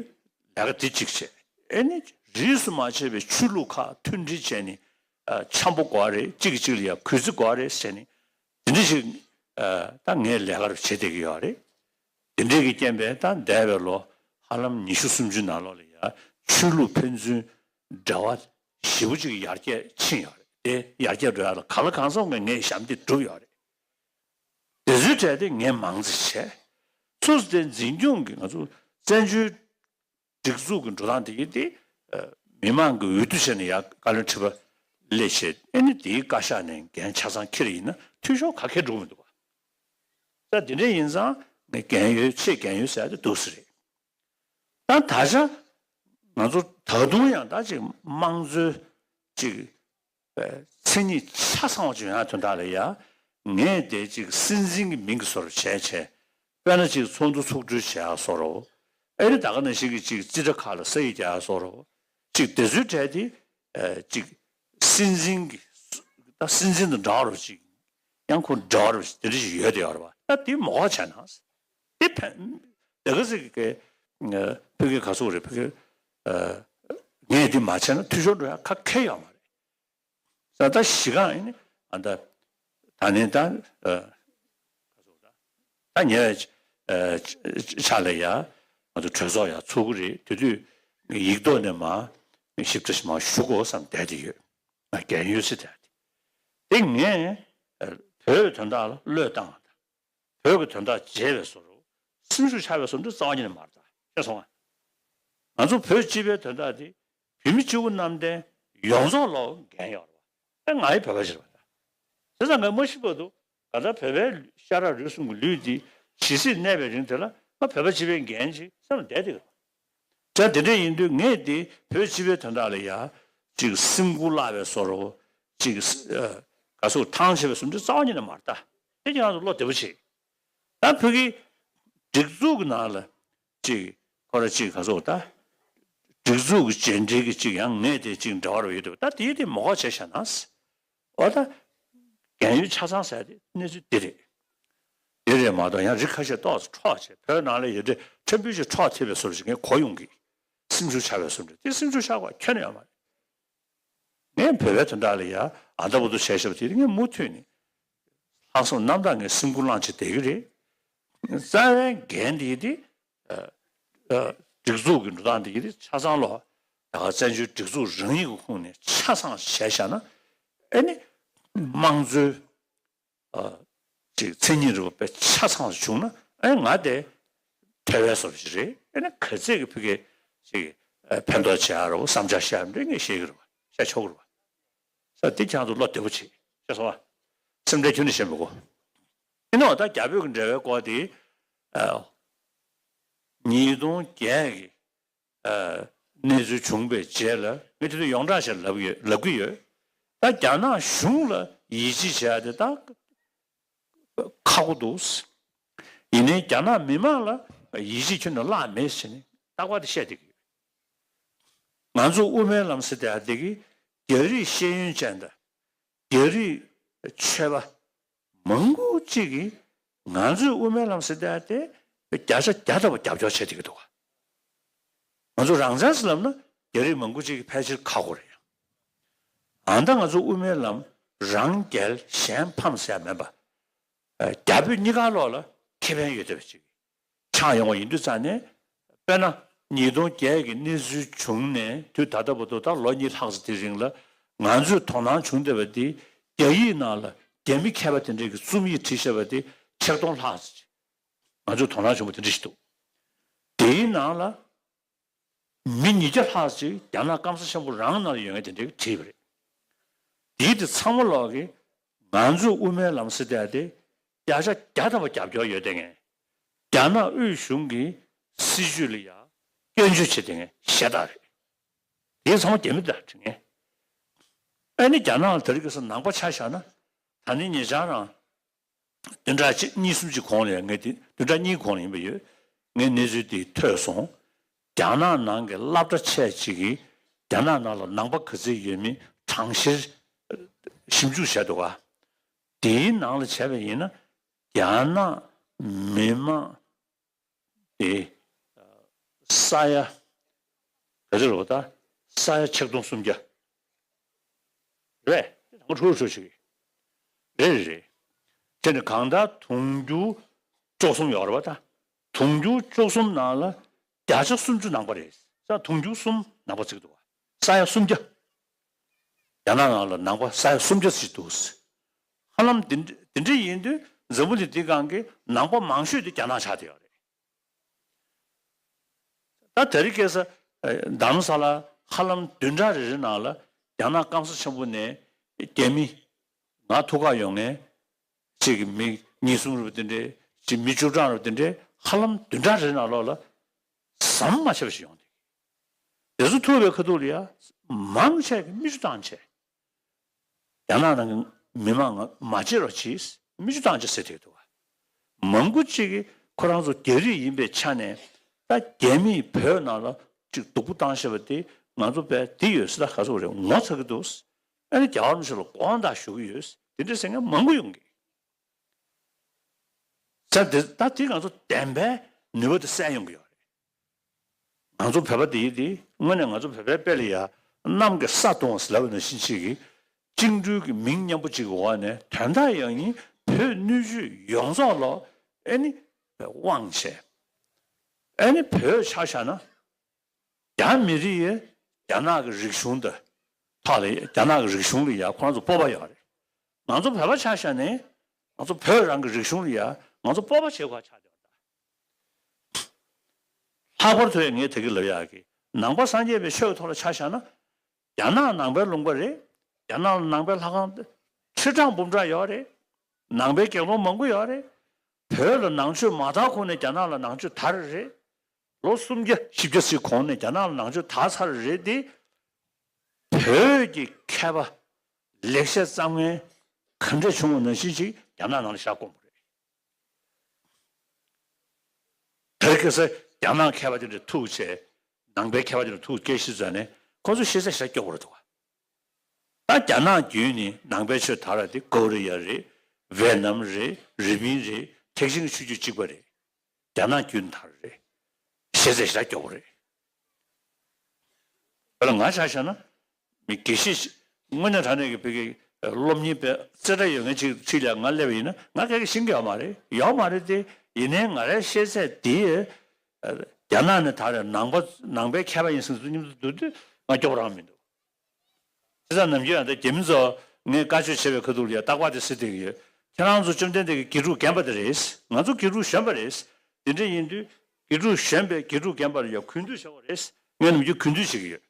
ལས་ཀ་འདི་གཅིག་བྱས། ཨེ་ནི་རིས་སུ་མ་ཆད་པའི་ཆོས་ལུགས་ཁག་མཐུན་སྒྲིལ་བྱས་ནས་འཆམ་པོ་དགོས་རེད། གཅིག་གིས་གཅིག་ལ་ཡང་གུས་བརྩི་དགོས་རེད་ཟེར་ནས་དེ་འདྲ་ཞིག་ད་ངས་ལས་ཀ་རུ་བྱེད་བསྡད་ཀྱི་ཡོད་རེད། དེ་འདྲའི་གི་རྐྱེན་པས་ད་འདས་པའི་ལོ་ཧ་ལམ་ཉི་ཤུ་སུམ་ཅུ་ནང་ལོགས་ལ་ཡ་ཆོས་ལུགས་ཕན་ཚུན་འབྲེལ་བ་ཞེ་པོ་ཅིག་ཡར་རྒྱས་ཕྱིན་ཡོད་རེད། དེ་ཡར་རྒྱས་འགྲོ་ཡ་ལ་གང་ལ་གང་འཚམ་གྱི་ངས་ཞབས་འདེགས་བསྒྲུབས་ཡོད་རེད། དེ་ཚོའི་གྲས་དེ་ངས་མང་ཙམ་བྱས། སོ་སོ་དེ་འཛིན་སྐྱོང་གི་ང་ཚོ་བཙན་བྱོལ་སྒྲིག་འཛུགས་ཀྱི་འགྲོ་སྟངས་དེ་ཡིན་ཏེ། མི་མང་གི་འོས་བསྡུ་བྱས་ནས་ཡར་བཀའ་བློན་ཁྲི་པ་སླེབས་བྱས། ཨེ་ནི་དེའི་བཀའ་ཤག་ནས་འགན་ཆ་ཚང་འཁྱེར་ཡིན་ན་འཐུས་ཤོར་ག་གེ་འགྲོ་གི་མི་འདུག་བ། ད་དེ་འདྲ་ཡིན་ཙང་ངས་འགན་ཡོད་ཆེས་འགན་ཡོད་ཟེར་ཡ་དེ་འདུག་སེ་རེད། ད་ད་ཆ་ང་ཚོ་ད་དུང་ཡང་ད་ཅིག་དམངས་གཙོའི་ཅིག་མཚན་ཉིད་ཆ་ཚང་བ་ཅིག་ཡོང་ཡ་དོན་དག་ལ་ཡ། ངས་དེ་ཅིག་སྲིད་འཛིན་གྱི་མིང་གི་བཟོ་འདྲ་བྱས་བྱས། དཔེར་ན་ཅིག་ཚོགས་འདུ་ཚོགས་གྲོལ་བྱེད་ཡ་བཟོ་འདྲ། ཨེ་ནི་ད་ག་ནང་བཞིན་གྱི་ཅིག་རྩིས་ཁྲ་ཁག་ལ་ས་ཡིག་རྒྱག་ཡ་བཟོ་འདྲ། ཅིག་དེ་ཚོའི་གྲས་དེ་ཅིག་སྲིད་འཛིན་གྱི་ད་སྲིད་འཛིན་དང་འདྲ་བ་ཅིག་ཡང་ཁོ་འདྲ་བ་ཅིག་དེ་འདྲ་ཞིག་ཡོད་དེ་ཡོད་རེད་བ། ད་དེ་མོ་ཁ་བྱས་ན་དེ་ཕན་དེ་ག་ཟིག་གི་ཕ་གི་ག་ཚོད་རེད། ཕ་གི་ངས་དེ་མ་བྱས་ན་འཐུས་ཤོར་འགྲོ་ཡ་ཁ་ཁེལ་ཡོད་མ་རེད། ས་ད་གཞི་གང་ཡིན་ཨ་ད་ད་ནི་ད་ཨ་ད་ཉེ་བའི་ཆ་ལ་ཡ་ང་ཚོ་གྲོས་ཚོགས་ཡ་ཚུགས་ཀྱི་རེད། དེ་དུས་ཡིག་ཐོག་ནས་མ་ཞིབ་ཕྲ་ཞིག་མ་ཞུ་དགོས་བསམ་བསྡད་དེ་ཡོད། ང་རྒན་ཡོལ་སྲིད་དེ་དེ་ངས་བོད་དོན་དག་ལ་བློས་བཏང་བ་དང་། བོད་ཀྱི་དོན་དག་བརྗེད་པའི་བཟོ་འདྲ། སེམས་ཤུགས་ཆག་པའི་བཟོ་འདྲ་རྩ་བ་ཉིད་ནས་མ་རེད་ད། ཤེས་སོང་ང་། ང་ཚོ་བོད་སྤྱི་པའི་དོན་དག་དེ་བོད་མི་སྤྱི་བོ་གནམ་བསྟན་ཡོངས་རྫོགས་ལ་འགན་ཡོད་རེད་བ། ཨེ་ང་ཡི་བོད་པ་ཞིག་རེད་བ་ད། བྱས་ཙང་ངས་མ་ཤི་བར་དུ་གང་ལྟར་བོད་པའི་ཤ་ཁྲག་རུས་གསུམ་གྱི་ལུས་འདི་ཇི་སྲིད་གནས་པའི་རིང་དེ་ལ་ང་བོད་པ་སྤྱི་པའི་འགན་ཅིག་སེམས་ལ་བསྡད་དེ་ཡོད་རེད་བ། ད་དེ་འདྲ་ཡིན་དུས་ངས་དེ་བོད་སྤྱི་པའི་དོན་དག་ལ་ཡ་ཅིག་སེམས་ཁུར་བརླག་པའི་བཟོ་འདྲ། ཅིག་ཨ་ག་ཚོད་ཐང་ཆད་པའི་བཟོ་འདྲ་རྩ་བ་ཉིད་ནས་མ་རེད་ད། དེ་ཁྱེད་རང་ཚོ་བློ་བདེ་པོ་བྱེད། ད་བོད་ཀྱི་སྒྲིག་འཛུགས་ཀྱི་ནང་ལ་ཅིག་ཁོ་ར་ཅིག་ག་ཚོད་ད། སྒྲིག་འཛུགས་ཀྱི་རྗེས་འབྲེལ་གྱི་ཅིག་ཡང་ངས་དེ་ཅིག་འབྲེལ་བ་རུ་ཡོད་འདུག་ད་དེ་དེ་མོ་ཁ་བྱས་བཞག་ན། འོ་ད། རྒན་ཡོལ་ཆ་ཚང་ཟེར་དེ་གནས་ཚུལ་འདི་རེད། འདི་རེད་མ་གཏོགས་ཡང་རིགས་ཁ་ཤས་ཏོག་ཙམ་འཕྲོག་བྱས་བོད་ནང་ལ་ཡོད་དེ་ཕྲན་བུ་ཞིག་འཕྲོག་ཐེབས་པའི་བཟོ་འདྲ་ཞིག་ངས་གོ་ཡོང་གི། སེམས་ཤུགས་ཆག་པའི་བཟོ་འདྲ་དེ་སེམས་ཤུགས་ཆག་པ་ཁྱོན་ནས་ཡོད་མ་རེད། ངས་བོད་པའི་དོན་དག་ལ་ཡ་ཨ་འདྲ་བོ་འདུག་བྱས་བཞག་པ་དེ་ངས་མུ་མཐུད་ནས་ལྷག་བསམ་རྣམ་དག་ངས་སེམས་ཁུར་བླངས་བྱས་བསྡད་ཀྱི་རེད། རྩ་བའི་འགན་དེ་དེ་སྒྲིག་འཛུགས་ཀྱི་འགྲོ་སྟངས་དེ་ཆ་ཚང་ལོ། ད་ག་བཙན་བྱོལ་སྒྲིག་འཛུགས་རང་ཉིད་ཀྱི་ཁོངས་ནས་ཆ་ཚང་བྱས་བཞག་ན། ཨེ་ནི་དམངས་གཙོའི་ཅིག་མཚན་ཉིད་རུ་དཔེ་ཆ་ཚང་བྱུང་ན། ཨེ་ང་དེ་ཐེ་བའི་བཟོ་ཞིག་རེད། ཨེ་ནི་ག་ཚད་ཀྱི་ཕ་གི་ཅིག་ཕན་ཐོགས་བྱེད་ཡ་རུ་བསམ་འཆར་བཤད་མི་འདྲ་ངས་བཤད་ཀྱི་རེད་བ། བཤད་ཆོག་གི་རེད་བ། ས་དེ་ཁྱེད་ཚོ་བློ་བདེ་པོ་བྱེད་ཤེས་སོང་བ། སེམས་ཁྲལ་ཁྱོན་ནས་བྱེད་མི་དགོས། ཨེ་ནོ་ད་རྒྱ་བོད་ཀྱི་འབྲེལ་བའི་སྐོར་དེ། ཉིས་སྟོང་བརྒྱད་ཀྱི་གནས་ཚུལ་བྱུང་བའི་རྗེས་ལ་ངས་དེ་དུས་ཡོངས་གྲགས་ཤིག་ལབ་ཡོད་ལབ་ཀྱི་ཡོད། ད་རྒྱ་ནག་གཞུང་ལ་ཡིད་ཆེས་བྱས་ཏེ་ད་ཁག་པོ་འདུག། ཡིན་ནའི་རྒྱ་ནག་མི་མང་ལ་ཡིད་ཆེས་ཁྱོན་ནས་བརླག་མེད་ཟེར་ནས་རྟག་པར་དེ་བཤད་བསྡད་ཀྱི་ཡོད། ང་ཚོ་དབུ་མའི་ལམ་ཟེར་དེ་ཨ་དེ་གི་རྒྱ་རིགས་ཤེས་ཡོན་ཅན་དང་། རྒྱ་རིགས་ཆོས་པ་མང་པོ་གཅིག་གིས་ང་ཚོའི་དབུ་མའི་ལམ་ཟེར་དེ་དེ་བརྒྱ་ཆ་བརྒྱ་ཐམ་པ་རྒྱབ་སྐྱོར་བྱེད་ཀྱི་འདུག། ང་ཚོ་རང་བཙན་ཟེར་ལབ་ན་རྒྱ་རིགས་མང་པོ་གཅིག་གིས་ཕལ་ཆེར་ཁག་པོ་རེད། ཨ་ད་ང་ཚོ་དབུ་མའི་ལམ་རང་རྒྱལ་གཞན་ཕམ་ཟེར་ཡ་མེད་པ། རྒྱ་བོད་གཉིས་ཀ་ལོག་ལ་ཁེ་ཕན་ཡོད་བསྡད་པ་ཅིག་ཆགས་ཡོང་བ་ཡིན་དུས་ཙང་ནས། དཔེར་ན་ཉིས་སྟོང་བརྒྱད་ཀྱི་གནས་ཚུལ་བྱུང་ནས་དུས་ད་ལྟ་བར་དུ་ད་ལོ་གཉིས་ལྷག་ཙམ་དེ་རིང་ལ་ང་ཚོས་དོ་སྣང་བྱུང་བསྡད་པ་དེ། རྒྱ་ཡིག་ནང་ལ་རྒྱ་མི་མཁས་པ་དེ་འདྲས་ཀྱི་རྩོམ་ཡིག་བྲིས་བཞག་པ་དེ་ཆིག་སྟོང་ལྷག་ཙམ་ཅིག་ང་ཚོས་དོ་སྣང་བྱུང་བ་དེ་འདྲ་ཞིག་འདུག། དེའི་ནང་ལ་མི་ཉིས་བརྒྱ་ལྷག་ཅིག་རྒྱ་ནག་སྐམ་ས་ཆེན་པོ་རང་ནང་ལ་ཡོད་མཁན་དེ་འདྲས་བྲིས་པ་རེད། དེའི་དེ་ཚང་མ་ལོག་གིས་ང་ཚོས་དབུ་མའི་ལམ་ཟེར་དེ་དེ་བརྒྱ་ཆ་བརྒྱ་ཐམ་པ་རྒྱབ་སྐྱོར་ཡོད་བསྡད་མཁན། རྒྱ་ནག་དབུས་གཞུང་གི་སྲིད་བྱུས་ལ་ཡང་སྐྱོན་བརྗོད་བྱེད་བསྡད་མཁན་ཤ་སྟག་རེད། དེ་ཚང་མ་རྒྱ་མི་དང་བྲིས་མཁན། ཨ་ནི་རྒྱ་ནག་ལ་དེ་རིང་ཁ་སང་ནང་པ་ཆ་བཞག་ན། ད་ནི་ཉེ་ཆར་རང་བདུན་ཕྲག་གཅིག་གཉིས་གསུམ་ཅིག་གོང་ལ་ཡང་ངས་དེ་བདུན་ཕྲག་གཉིས་གོང་ལ་ཡིན་པ་ཡོད། ངས་གནས་ཚུལ་འདི་ཐོས་སོང་། རྒྱ་ནག་ནང་གི་སློབ་གྲྭ་ཆེ་ཅིག་གིས་རྒྱ་ནག་ནང་ལ་ནང་པ་ག་ཚོད་ཡོད་མེད་གྲངས་བཤེར་ཞིབ་འཇུག་བྱས་འདུག་ག་དེའི་ནང་ལ་བྱས་པ་ཡིན་ན། རྒྱ་ནག་མི་མང་དེ་ས་ཡ་ག་ཚོད་རེད་པ། ད་ས་ཡ་ཆིག་སྟོང་སུམ་བརྒྱ་རེད། དེ་དང་པོ་ཁྲོ་ཁྲོ་ཞིག་རེད། རེད་རེད། དེ་ནི་གང་ལྟར་དུང་ཕྱུར་བཅུ་གསུམ་ཡོད་རེད་པ། ད་དུང་ཕྱུར་བཅུ་གསུམ་ནང་ལ་བརྒྱ་ཆ་སུམ་ཅུ་ནང་པ་རེད། ས་དུང་ཕྱུར་གསུམ་ནང་པ་བརྩི་གི་འདུག་ག་ས་ཡ་སུམ་བརྒྱ། རྒྱ་ནག་ནང་ལ་ནང་པ་ས་ཡ་སུམ་བརྒྱ་ཙམ་འདུག་ཧ་ལམ་དེ་འདྲ་དེ་འདྲ་ཡིན་དུས་འཛམ་བུ་གླིང་འདི་སྒང་གི་ནང་པ་མང་ཤོས་དེ་རྒྱ་ནག་ཆགས་བསྡད་ཡོད་རེད། ད་དེ་རིང་ཁ་སང་རྡ་རམ་ས་ལ་ཧ་ལམ་བདུན་ཕྲག་རེ་རེ་ནང་ལ་རྒྱ་ནག་སྐམ་ས་ཆེན་པོ་ནས་རྒྱ་མི་ང་ཐུག་ག་ཡོང་མཁན་གཅིག་གི་མི་ཉིས་གསུམ་རེ་བ་དེ་འདྲས། གཅིག་མི་བཅུ་གྲངས་རེ་བ་དེ་འདྲས། ཧ་ལམ་བདུན་ཕྲག་རེ་ནང་ལོགས་ལ་ཟམ་མ་ཆད་པ་ཞིག་ཡོང་བསྡད། དེ་ཚོ་ཐུག་པའི་ཁ་ཐུག་ལ་ཡ་མང་ཆེ་གི་མིག་ཆུ་བཏང་བྱས། རྒྱ་ནག་ནང་གི་མི་མང་མ་བརྗེད་རོགས་གྱིས། མིག་ཆུ་བཏང་བྱས་ཟེར་བསྡད་འདུག་ག་མང་པོ་གཅིག་གིས་ཁོ་རང་ཚོ་རྒྱ་རིགས་ཡིན་པའི་ཆ་ནས། ད་རྒྱ་མིས་བོད་ནང་ལ་གཅིག་སྡུག་པོ་བཏང་བཞག་པ་དེ་ང་ཚོ་བས་འདི་ཡོད་ས་ད་ག་ཚོད་རེད་ངོ་ཚ་གི་འདུག་ཨ་ནི་རྒྱལ་བ་རིན་པོ་ཆེ་ལ་དགོངས་དག་ཞུ་གི་ཡོད། དེ་འདྲ་ཟེར་མཁན་མང་པོ་ཡོང་གི་ས་དེ་ད་དེ་ང་ཚོ་བདེན་པའི་ནུས་པ་དེ་གསལ་ཡོང་གི་ཡོད་རེད། ང་ཚོ་བོད་པ་དེ་ཡིན་དེ་དངོས་གནས་ང་ཚོ་བོད་པའི་དཔེ་ལ་ཡ་གནམ་གྱི་ས་སྟོང་ཟེར་ལབ་པ་ནང་བཞིན་ཅིག་གི་བཅིངས་འགྲོལ་གྱི་མིང་མཉམ་པོ་ཅིག་གི་འོག་ནས་དོན་དག་ཡང་ཡིན་བོད་སྣོད་བཅུད་ཡོངས་རྫོགས་ལ་ཨེ་ནི་དབང་བྱས། ཨེ་ནི་བོད་ཆ་བཞག་ན། རྒྱ་མི་རིགས་ཡིས་རྒྱ་ནག་གི་རིག་གཞུང་དང་ཐོག་ལ་རྒྱ་ནག་གི་རིག་གཞུང་ལ་ཡ་ཁོ་རང་ཚོ་སྤོབས་པ་ཡོད་རེད། ང་ཚོ་བོད་པ་ཆ་བཞག་ནས་ང་ཚོ་བོད་རང་གི་རིག་གཞུང་ལ་ཡ་ང་ཚོ་སྤོབས་པ་བྱེད་དགོས་ཆགས་བསྡད་པ་དང་། ལྷག་པར་དུ་ངས་དེ་གི་ལབ་ཡག་གི་ནང་པ་སངས་རྒྱས་པའི་ཆོས་ཀྱི་ཐོག་ལ་ཆ་བཞག་ན། རྒྱ་ནག་ནང་པའི་ལུང་པ་རེད། རྒྱ་ནག་ལ་ནང་པའི་ལྷ་ཁང་ཁྲི་ཕྲག་འབུམ་ཕྲག་ཡོད་རེད། ནང་པའི་དགེ་སློང་མང་པོ་ཡོད་རེད། བོད་ལ་ནང་ཆོས་མ་དར་གོང་ནས་རྒྱ་ནག་ལ་ནང་ཆོས་དར་རེད། ལོ་སུམ་བརྒྱ་བཞི་བརྒྱ་ཙམ་གོང་ནས་རྒྱ་ནག་ལ་ནང་ཆོས་དར་ཚར་རེད་དེ། བོད་ཀྱི་མཁས་པ་ལེགས་བཤད་བརྩམས་མཁན་ག་འདྲ་བྱུང་བ་ནང་བཞིན་ཅིག་རྒྱ་ནག་ནང་ལ་བཞག་དགོས་པ་རེད། དེ་རིང་ཁ་སང་རྒྱ་ནག་མཁས་པ་དེ་འདྲ་ཐུག་བྱས། ནང་པའི་མཁས་པ་དེ་འདྲ་ཐུག་སྐད་ཆ་བཤད་ནས་ཁོ་ཚོ་ཤེས་ཚད་ཞེ་དྲག་སྐྱོ་པོ་རེད་འདུག་ད་རྒྱ་ནག་བརྒྱུད་ནས་ནང་པའི་ཆོས་དར་བ་དེ་ཀོ་རི་ཡ་རེད། ཝེ་ནམ་རེད། རི་པིན་རེད། ཐེག་ཆེན་གྱི་ཆོས་བརྒྱུད་གཅིག་པ་རེད། རྒྱ་ནག་བརྒྱུད་ནས་དར་རེད། ཤེས་ཚད་ཞེ་དྲག་སྐྱོ་པོ་རེད། དཔེར་ན་ང་ཆ་བཞག་ན། མི་དགེ་བཤེས་ཤིག་དངོས་གནས་དྲང་གནས་ཀྱི་བོད་ཀྱི་སློབ་གཉེར་པའི་རྩེ་གྲ་ཡོད་མཁན་ཅིག་འཁྲིས་ལ་ང་སླེབས་པ་ཡིན་ན་ང་ག་གེ་ཤེས་ཀྱི་ཡོད་མ་རེད། ཡོད་མ་རེད་དེ། ཡིན་ནའི་ང་རའི་ཤེས་ཚད་དེ་རྒྱ་ནག་ནས་དར་བའི་ནང་པ་ནང་པའི་མཁས་པ་ཡིན་ཟེར་དུས་མཉམ་དུ་བསྡུར་དུས་ང་སྐྱོ་པོ་རང་མི་འདུག་བྱས་ཙང་ནམ་རྒྱུན་ཡང་ད་རྒྱ་མི་ཚོ་ངས་བཀའ་ཆོས་བྱས་པའི་ཁ་ཐུག་ལ་ཡ་རྟག་པར་དེ་ཟེར་བསྡད་ཀྱི་ཡོད། ཁྱེད་རང་ཚོ་བཅོམ་ལྡན་འདས་ཀྱི་དགེ་ཕྲུག་རྒན་པ་དེ་རེད། ང་ཚོ་དགེ་ཕྲུག་གཞོན་པ་རེད། དེ་འདྲ་ཡིན་དུས་དགེ་ཕྲུག་གཞོན་པས་དགེ་ཕྲུག་རྒན་པ་ལ་ཡ་གུས་འདུད་བྱེད་དགོས་རེད། ངས་ནམ་རྒྱུན་གུས་འདུད་བྱེད་ཀྱི་ཡོད།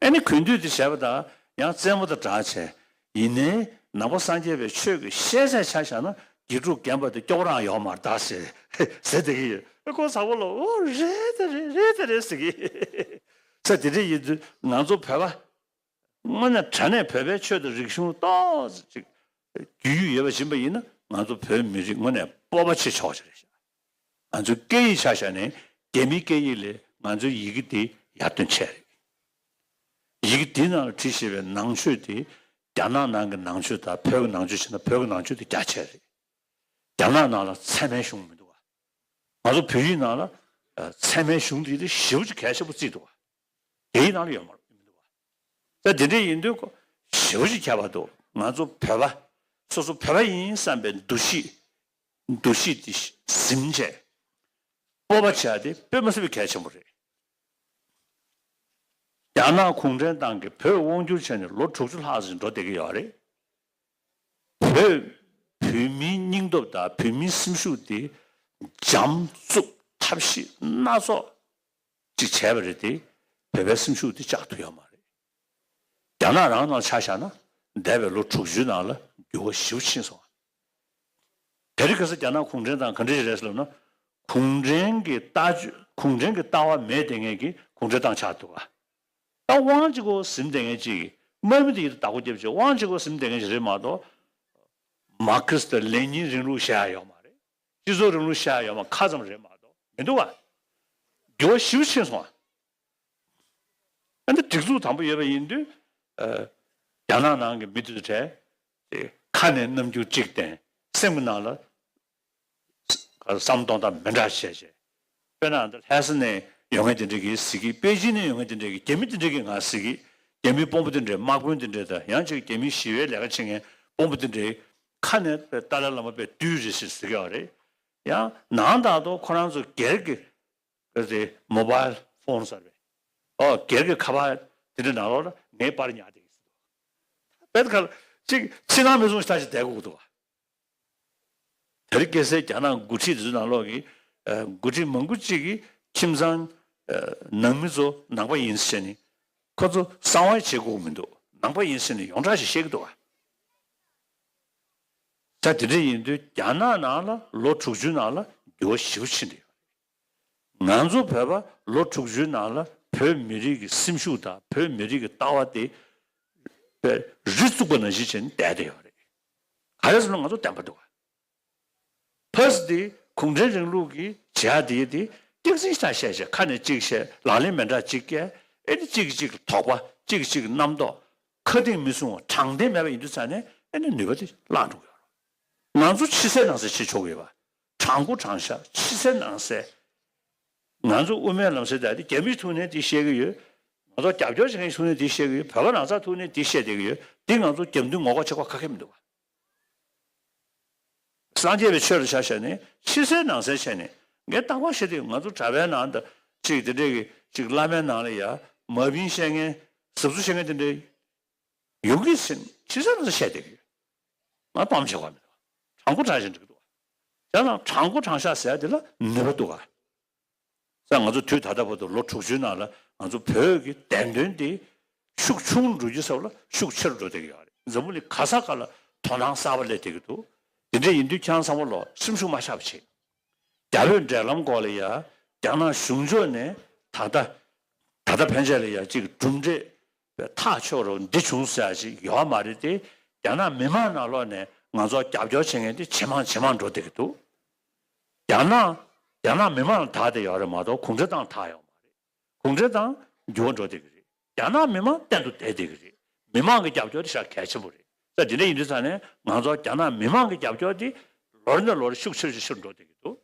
ཨ་ནི་གུས་འདུད་དེ་བྱས་པ་དང་ཡང་རྩེད་མོ་དང་འདྲ་བྱས། ཡིན་ནའི་ནང་པ་སངས་རྒྱས་པའི་ཆོས་ཀྱི་ཤེས་ཚད་ཆ་བཞག་ན་དགེ་ཕྲུག་རྒན་པ་དེ་སྐྱོ་པོ་རང་ཡོད་མ་རེད་ད་ཟེར་ཟེར་བསྡད་ཀྱི་ཡོད། ཨ་ཁོ་ཚ་བོ་ལ་འོ་རེད་ད་རེད་རེད་ད་རེད་ཟེར་གྱི། ས་དེ་འདྲ་ཡིན་དུས་ང་ཚོ་བོད་པ་དངོས་གནས་དྲང་གནས་བོད་པའི་ཆོས་དང་རིག་གཞུང་ཏོག་ཙམ་ཅིག་རྒྱུས་ཡོད་པ་ཡིན་པ་ཡིན་ན་ང་ཚོ་བོད་མི་རིགས་དངོས་གནས་སྤོབས་པ་བྱེད་ཆོག་ཅིག་རེད་ཤག་ང་ཚོའི་སྐད་ཡིག་ཆ་བཞག་ནས་རྒྱ་མིའི་སྐད་ཡིག་ལས་ང་ཚོའི་ཡི་གེ་འདི་ཡར་ཐོན་ཆེ་རེད། ཡི་གེ་འདི་ནང་ལ་བྲིས་བཞག་པའི་ནང་ཆོས་དེ་རྒྱ་ནག་ནང་གི་ནང་ཆོས་དང་བོད་ཀྱི་ནང་ཆོས་བྱས་ན་བོད་ཀྱི་ནང་ཆོས་དེ་རྒྱ་ཆེ་རེད། རྒྱ་ནག་ནང་ལ་ཚད་མའི་གཞུང་མི་འདུག་ག་ང་ཚོ་བོད་ཡིག་ནང་ལ་ཨ་ཚད་མའི་གཞུང་འདི་དེ་ཞེ་པོ་ཅིག་གལ་ཆེན་པོ་བརྩིས་འདུག་ག་རྒྱ་ཡིག་ནང་ལ་ཡོད་མ་རེད་མི་འདུག་ག་ད་དེ་འདྲ་ཡིན་དུས་ཞེ་པོ་ཅིག་ཁྱད་པར་འདུག་ང་ཚོ་བོད་པ་སོ་སོ་བོད་པ་ཡིན་བསམ་པའི་འདུ་ཤེས་འདུ་ཤེས་དེ་ཟིན་བྱས་སྤོབས་པ་བྱས་ཏེ་དཔེ་མ་སྲིད་པའི་གལ་ཆེན་པོ་རེད། རྒྱ་ནག་གུང་ཁྲན་ཏང་གིས་བོད་དབང་བསྒྱུར་བྱས་ནས་ལོ་དྲུག་ཅུ་ལྷག་ཙམ་འགྲོ་བསྡད་ཀྱི་ཡོད་རེད། བོད་བོད་མིའི་སྙིང་སྟོབས་དང་བོད་མིའི་སེམས་ཤུགས་དེ་འཇམ་རྩུབ་ཐབས་ཤེས་སྣ་ཚོགས་ཅིག་བྱས་པ་རེད་དེ། བོད་པའི་སེམས་ཤུགས་དེ་བཅག་ཐུབ་ཡོད་མ་རེད། རྒྱ་ནག་རང་ནང་ཆ་བཞག་ན་འདས་པའི་ལོ་དྲུག་ཅུའི་ནང་ལ་འགྱུར་བ་ཞེ་པོ་ཕྱིན་སོང་། དེ་རིང་ཁ་སང་རྒྱ་ནག་གུང་ཁྲན་ཏང་ག་འདྲ་ཞིག་རེད་ཟེར་ལབ་ན། གུང་ཁྲན་གྱི་ལྟ་གུང་ཁྲན་གྱི་ལྟ་བ་མེད་བསྡད་མཁན་གྱི་གུང་ཁྲན་ཏང་ཆགས་འདུག་ག་ད་དབང་གཅིག་པོ་ཟིན་བསྡད་མཁན་གཅིག་དམག་མི་དེ་ཡིས་བདག་པོ་རྒྱབ་བྱས་དབང་གཅིག་པོ་ཟིན་བསྡད་མཁན་ཞིག་རེད་མ་གཏོགས། མར་ཁེ་སི་དང་ལེ་ཉིན་རིང་ལུགས་བཤད་ཡ་ཡོད་མ་རེད། སྤྱི་ཚོགས་རིང་ལུགས་བཤད་ཡ་ཡོད་མ་ཁ་ཙམ་རེད་མ་གཏོགས། མི་འདུག་བ། འགྱུར་བ་ཞེ་པོ་ཕྱིན་སོང་བ། ཨ་ནི་སྒྲིག་འཛུགས་དམ་པོ་ཡོད་པ་ཡིན་དུས། ཨ། རྒྱ་ནག་ནང་གི་མི་དེ་ཚོ་གྲས་དེ་ཁ་ནས་རྣམ་འགྱུར་གཅིག་བསྟན། སེམས་ཀྱི་ནང་ལ་བསམ་གཏོང་སྟངས་མི་འདྲ་བྱས་བྱས། དཔེར་ན་ལྷ་ས་ནས་ཡོང་མཁན་དེ་འདྲ་གིས་ཟེར་གི། པེ་ཅིན་ནས་ཡོང་མཁན་དེ་འདྲ་གིས། རྒྱ་མི་དེ་འདྲ་གིས་ང་ཟེར་གི། རྒྱ་མིའི་དཔོན་པོ་དེ་འདྲས། དམག་དཔོན་དེ་འདྲས་དང་། ཡང་ཅིག་རྒྱ་མིའི་ཞི་བའི་ལས་ཀ་བྱེད་མཁན་དཔོན་པོ་དེ་འདྲས་ཁ་ནས་ཏཱ་ལའི་བླ་མ་དཔེ་བདུད་རེད་ཟེར་ཟེར་གི་ཡོད་རེད། ཡང་ནང་ལྟར་དུ་ཁོ་རང་ཚོ་སྒེར་གྱི་ག་ཚོད་མོ་བཱལ་ཕོན་ཟེར་བས། ཨོ། སྒེར་གྱི་ཁ་པར་དེ་འདྲ་ནང་ལོགས་ལ་ངའི་པར་ཉར་བསྡད་ཀྱི་ཟེར་འདུག་དཔེ་ཁ་ལ་ཅིག་ཕྱི་ནང་མི་སྲུང་ཞིག་ད་ཅིག་བསྡད་དགོས་འདུག་བ། དེ་རིང་ཁ་སང་རྒྱ་ནག་འགོ་ཁྲིད་དེ་ཚོའི་ནང་ལོགས་ཀྱི། ཨ། འགོ་ཁྲིད་མང་པོ་ཅིག་གིས་ཁྱིམ་ཚང་། ཨ། ནང་མི་ཚོ་ནང་པ་ཡིན་ཟེར་ནས། ཁོ་ཚོ་གསང་བ་བྱེད་དགོས་མི་འདུག་ནང་པ་ཡིན་ཟེར་ནས་ཡོངས་གྲགས་ཤིག་བཤད་ཀྱི་འདུག་བ། ད་དེ་འདྲ་ཡིན་དུས་རྒྱ་ནག་ནང་ལ་ལོ་དྲུག་ཅུའི་ནང་ལ་འགྱུར་བ་ཞེ་པོ་ཕྱིན་བསྡད་ཡོད་རེད། ང་ཚོ་བོད་པ་ལོ་དྲུག་ཅུའི་ནང་ལ་བོད་མི་རིགས་ཀྱི་སེམས་ཤུགས་དང་བོད་མི་རིགས་ཀྱི་ལྟ་བ་དེ་རི་བཙུགས་པ་ནང་བཞིན་བྱས་ནས་བསྡད་བསྡད་ཡོད་རེད། ག་རེ་ཟེར་ན་ང་ཚོ་བདེན་པ་འདུག་ག་ཕ་སི་དེ་གུང་ཁྲན་རིང་ལུགས་ཀྱི་བྱ་དེ་དེ་སྐྱག་རྫུན་ཞིག་བཤད་བཤད། ཁ་ནས་གཅིག་བཤད། ལག་ལེན་མི་འདྲ་གཅིག་བཀལ། ཨེ་ནི་གཅིག་གིས་གཅིག་ལ་དོགས་པ། གཅིག་གིས་གཅིག་ལ་རྣམ་རྟོག་ཁ་གཏིང་མི་སྲུང་བ། དྲང་བདེན་མེད་པ་ཡིན་དུས་ཙང་ནས་ཨེ་ནི་ནུས་པ་དེ་བརླག་འགྲོ་གི་ཡོད་རེད། ང་ཚོ་ཕྱི་གསལ་ནང་གསལ་བྱེད་ཆོག་གི་ཡོད་པ། དྲང་པོ་དྲང་བཞག་ཕྱི་གསལ་ནང་གསལ། ང་ཚོ་དབུ་མའི་ལམ་ཟེར་ཡ་དེ་རྒྱ་མིའི་ཐུགས་ནས་དེ་བཤད་ཀྱི་ཡོད། ང་ཚོ་རྒྱབ་སྐྱོར་བྱེད་མཁན་ཐུགས་ནས་དེ་བཤད་ཀྱི་ཡོད། བོད་པ་རང་ཚོའི་ཐུགས་ནས་དེ་བཤད་བསྡད་ཀྱི་ཡོད། འདི་ང་ཚོ་རྒྱབ་མདུན་ངོ་ལྐོག་བྱེད་དགོས་ག་གེ་མི་འདུག་བ། སངས་རྒྱས་པའི་ཆོས་ལ་ཆ་བཞག་ནས་ཕྱི་གསལ་ནང་གསལ་བྱས་ནས། ངས་རྟག་པར་བཤད་དུས། ང་ཚོ་གྲྭ་པའི་ནང་དུ་ཅིག་དེ་འདྲས་ཀྱི་ཅིག་བླ་མའི་ནང་ལ་ཡ་མ་བིན་བཤད་མཁན། ཟབ་ཚུལ་བཤད་མཁན་དེ་འདྲས་ཡོང་གི་ཟེར་ནས་ཕྱི་གསལ་ནང་གསལ་བཤད་བསྡད་ཀྱི་ཡོད། ང་སྤམ་བྱེད་དགོས་མི་འདུག་དྲང་པོ་དྲང་བཞག་འགྲིག་གི་འདུག་བྱས་ཙང་དྲང་པོ་དྲང་བཞག་ཟེར་ཡ་དེ་ལ་ནུས་པ་འདུག་ག་ས། ང་ཚོ་དུས་ད་ལྟ་བར་དུ་ལོ་དྲུག་ཅུའི་ནང་ལ་ང་ཚོ་བོད་ཀྱི་བདེན་དོན་དེ་ཤུགས་ཆུང་རུ་འགྲོ་རྒྱུའི་ས་ལ་ཤུགས་ཆེ་རུ་འགྲོ་བསྡད་ཀྱི་ཡོད་རེད། འཛམ་བུ་གླིང་ག་ས་ག་ལ་དོ་སྣང་གསར་པ་སླེབས་བསྡད་ཀྱི་འདུག་དེ་འདྲ་ཡིན་དུས་ཁྱེད་རང་ཚང་མ་ལོ་སེམས་ཤུགས་མ་ཆག་པ་བྱེད། རྒྱ་བོད་འབྲེལ་ལམ་སྐོར་ལ་ཡ་རྒྱ་ནག་གཞུང་ཕྱོགས་ནས་ད་ལྟ་ད་ལྟ་ཕན་ཆད་ལ་ཡ་གཅིག་གྲུབ་འབྲས་ཐག་ཆོད་རུ་འདི་བྱུང་ཟེར་ཡ་ཅིག་ཡོད་མ་རེད་དེ། རྒྱ་ནག་མི་མང་ནང་ལོགས་ནས་ང་ཚོར་རྒྱབ་སྐྱོར་བྱེད་མཁན་དེ་ཇེ་མང་ཇེ་མང་འགྲོ་བསྡད་ཀྱི་འདུག་རྒྱ་ནག་རྒྱ་ནག་མི་མང་ལ་དག་བསྡད་ཡོད་རེད་མ་གཏོགས་གུང་ཁྲན་ཏང་དག་ཡོད་མ་རེད། གུང་ཁྲན་ཏང་འགྱུར་བ་འགྲོ་བསྡད་ཀྱི་རེད། རྒྱ་ནག་མི་མང་གཏན་དུ་བསྡད་བསྡད་ཀྱི་རེད། མི་མང་གི་རྒྱབ་སྐྱོར་དེ་ཞེ་དྲག་གལ་ཆེན་པོ་རེད། ས་དེ་འདྲ་ཡིན་དུས་ཙང་ནས་ང་ཚོར་རྒྱ་ནག་མི་མང་གི་རྒྱབ་སྐྱོར་དེ་ལོ་རེ་ནས་ལོ་རེ་ཤུགས་ཆེ་རུ་ཆེ་རུ་འགྲོ་བསྡད་ཀྱི་འདུག་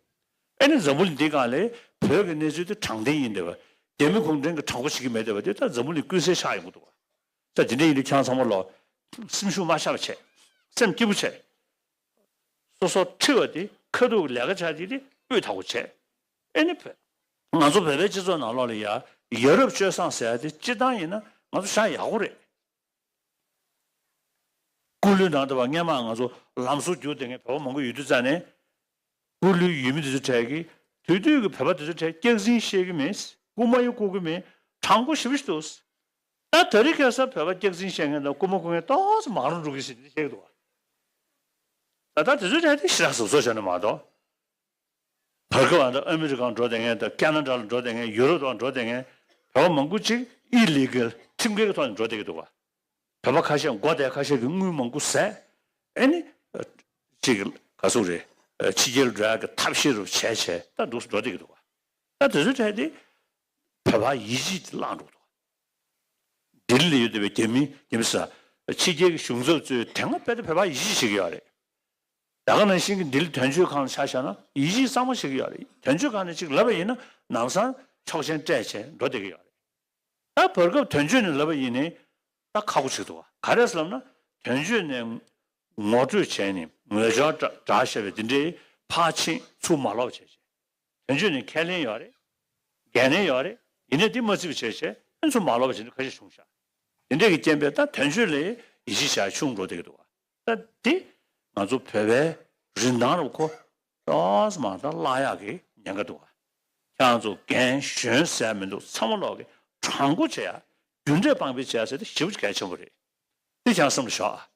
ཨེ་ནི་འཛམ་བུ་གླིང་འདི་སྒང་ལ་བོད་ཀྱི་གནས་ཚུལ་དེ་དྲང་བདེན་ཡིན་བསྡད་པ། རྒྱ་མི་གུང་ཁྲན་གྱིས་དྲང་པོ་བྱེད་ཀྱི་མེད་བསྡད་པ་དེ་ད་འཛམ་བུ་གླིང་ཀུན་གསལ་ཆགས་ཡོང་གི་འདུག་བ། ས་དེ་འདྲ་ཡིན་དུས་ཁྱེད་རང་ཚང་མ་ལོ་སེམས་ཤུགས་མ་ཆག་པ་བྱས། སེམས་སྐྱིད་པོ་བྱས། སོ་སོ་ཁྲི་བ་དེ་ཁ་ཐུག་ལས་ཀ་བྱ་དེ་དེ་སྤུས་དག་པོ་བྱས། ཨེ་ནི་བོད། ང་ཚོ་བོད་པའི་སྤྱི་ཚོགས་ནང་ལོགས་ལ་ཡ་ཡ་རབས་སྤྱོད་བཟང་ཟེར་ཡ་དེ་སྤྱིར་བཏང་ཡིན་ན་ང་ཚོ་བཞག་ཡག་པོ་རེད། སྐུ་ལུས་ནང་དུ་བ་སྔས་མ་ང་ཚོ་ལམ་བཟོ་རྒྱུགས་བསྡད་མཁན་བོད་པ་མང་པོ་ཡོད་དུས་ཙང་ནས། སྐུ་ལུས་ཡོད་མི་དེ་ཚོའི་གྲས་ཀྱིས་དེ་དུས་ཀྱི་བོད་པ་དེ་ཚོའི་གྲས་སྐྱག་རྫུན་བཤད་ཀྱི་མེད། རྐུ་མ་ཡང་རྐུ་གི་མེད། དྲང་པོ་ཞེ་པོ་ཞིག་འདུག་ད་དེ་རིང་ཁ་སང་བོད་པ་སྐྱག་རྫུན་བཤད་མཁན་དང་རྐུ་མ་རྐུ་མཁན་ཏོག་ཙམ་མང་རུ་འགྲོ་གི་ཟེར་དེ་བཤད་ཀྱི་འདུག་བ། ད་ལྟ་དེ་ཚོའི་གྲས་དེ་ཞེ་དྲག་གཟབ་གཟབ་བྱས་ནས་མ་གཏོགས། བར་སྐབས་ཨ་ནི་ཨ་མི་རི་ཀར་འགྲོ་བསྡད་མཁན་དང་ཁེ་ན་ཌ་ལ་འགྲོ་བསྡད་མཁན། ཡུ་རོབ་ལ་འགྲོ་བསྡད་མཁན་བོད་པ་མང་པོ་ཅིག་ཨི་ལི་གལ་ཁྲིམས་འགལ་གྱི་ཐོག་ནས་འགྲོ་བསྡད་ཀྱི་འདུག་བ། བོད་པ་ཁ་ཤས་མགོ་བསྡད། ཁ་ཤས་ཀྱིས་དངུལ་མང་པོ་ཟས། ཨེ་ནི་ཅིག་ག་ཟེར་རེད། ཕྱི་རྒྱལ་འགྲོ་ཡག་གི་ཐབས་ཤེས་རུ་བྱས་བྱས་ད་འདུག་སེ་འགྲོ་བསྡད་ཀྱི་འདུག་བ། ད་དེ་ཚོའི་གྲས་དེ་བོད་པ་ཡིད་ཆེས་དེ་བརླག་འགྲོ་འདུག་ལྡི་ལི་ལ་ཡོད་བསྡད་པའི་རྒྱ་མི་རྒྱ་མི་ས་ཕྱི་རྒྱལ་གྱི་གཞུང་ཚབ་ཚོས་དེ་སྔ་དཔེ་དེ་བོད་པ་ཡིད་ཆེས་བྱེད་ཀྱི་ཡོད་རེད། ད་ག་ནང་བཞིན་གྱི་ལྡི་ལི་དོན་གཅོད་ཁང་ལ་ཆ་བཞག་ན་ཡིད་ཆེས་གཙང་མ་བྱེད་ཀྱི་ཡོད་རེད། དོན་གཅོད་ཁང་ནས་ཅིག་ལབ་པ་ཡིན་ན་ལམ་སང་ཆོག་མཆན་སྤྲད་བྱས་འགྲོ་བསྡད་ཀྱི་ཡོད་རེད། ད་བར་སྐབས་དོན་གཅོད་ནས་ལབ་པ་ཡིན་ནའི་ད་ཁག་པོ་ཆགས་འདུག་བ། ག་རེ་ཟེར་ལབ་ན་དོན་གཅོད་ནས་ངོ་སྤྲོད་བྱས་ནས་ངོ་སྦྱོར་བསྒྲགས་བཞག་པའི་དེ་འདྲའི་ཕར་ཕྱིན་ཚུར་མ་ལོག་བྱས་བྱས། དོན་གཅོད་ནས་ཁས་ལེན་ཡོད་རེད། འགན་ལེན་ཡོད་རེད། ཡིན་ནའི་དེ་མ་བརྩི་བ་བྱས་བྱས་ཨ་ནི་ཚུར་མ་ལོག་པ་བྱས་ནས་ཁ་ཤས་བྱུང་ཤག་དེ་འདྲས་ཀྱི་རྐྱེན་པས་ད་དོན་གཅོད་ལ་ཡིད་ཆེས་བྱ་ཆུང་འགྲོ་བསྡད་ཀྱི་འདུག་བ། ད་འདི་ང་ཚོ་བོད་པའི་རིན་ཐང་རུ་ཁོ་ཏོག་ཙམ་མང་ཙམ་བརླག་ཡག་གི་ཉེན་ཁ་འདུག་བ། ཁྱེད་རང་ཚོ་རྒན་གཞོན་ཟེར་ཡ་མི་འདུག་ཚང་མ་ལོག་གི་དྲང་པོ་བྱེད་ཡ། རྒྱུ་འབྲས་དཔང་པོ་བྱེད་ཡ་ཟེར་དེ་ཞེ་པོ་གལ་ཆེན་པོ་རེད། འདི་ཁྱེད་རང་སེམས་ལ་ཞོག་ཨ།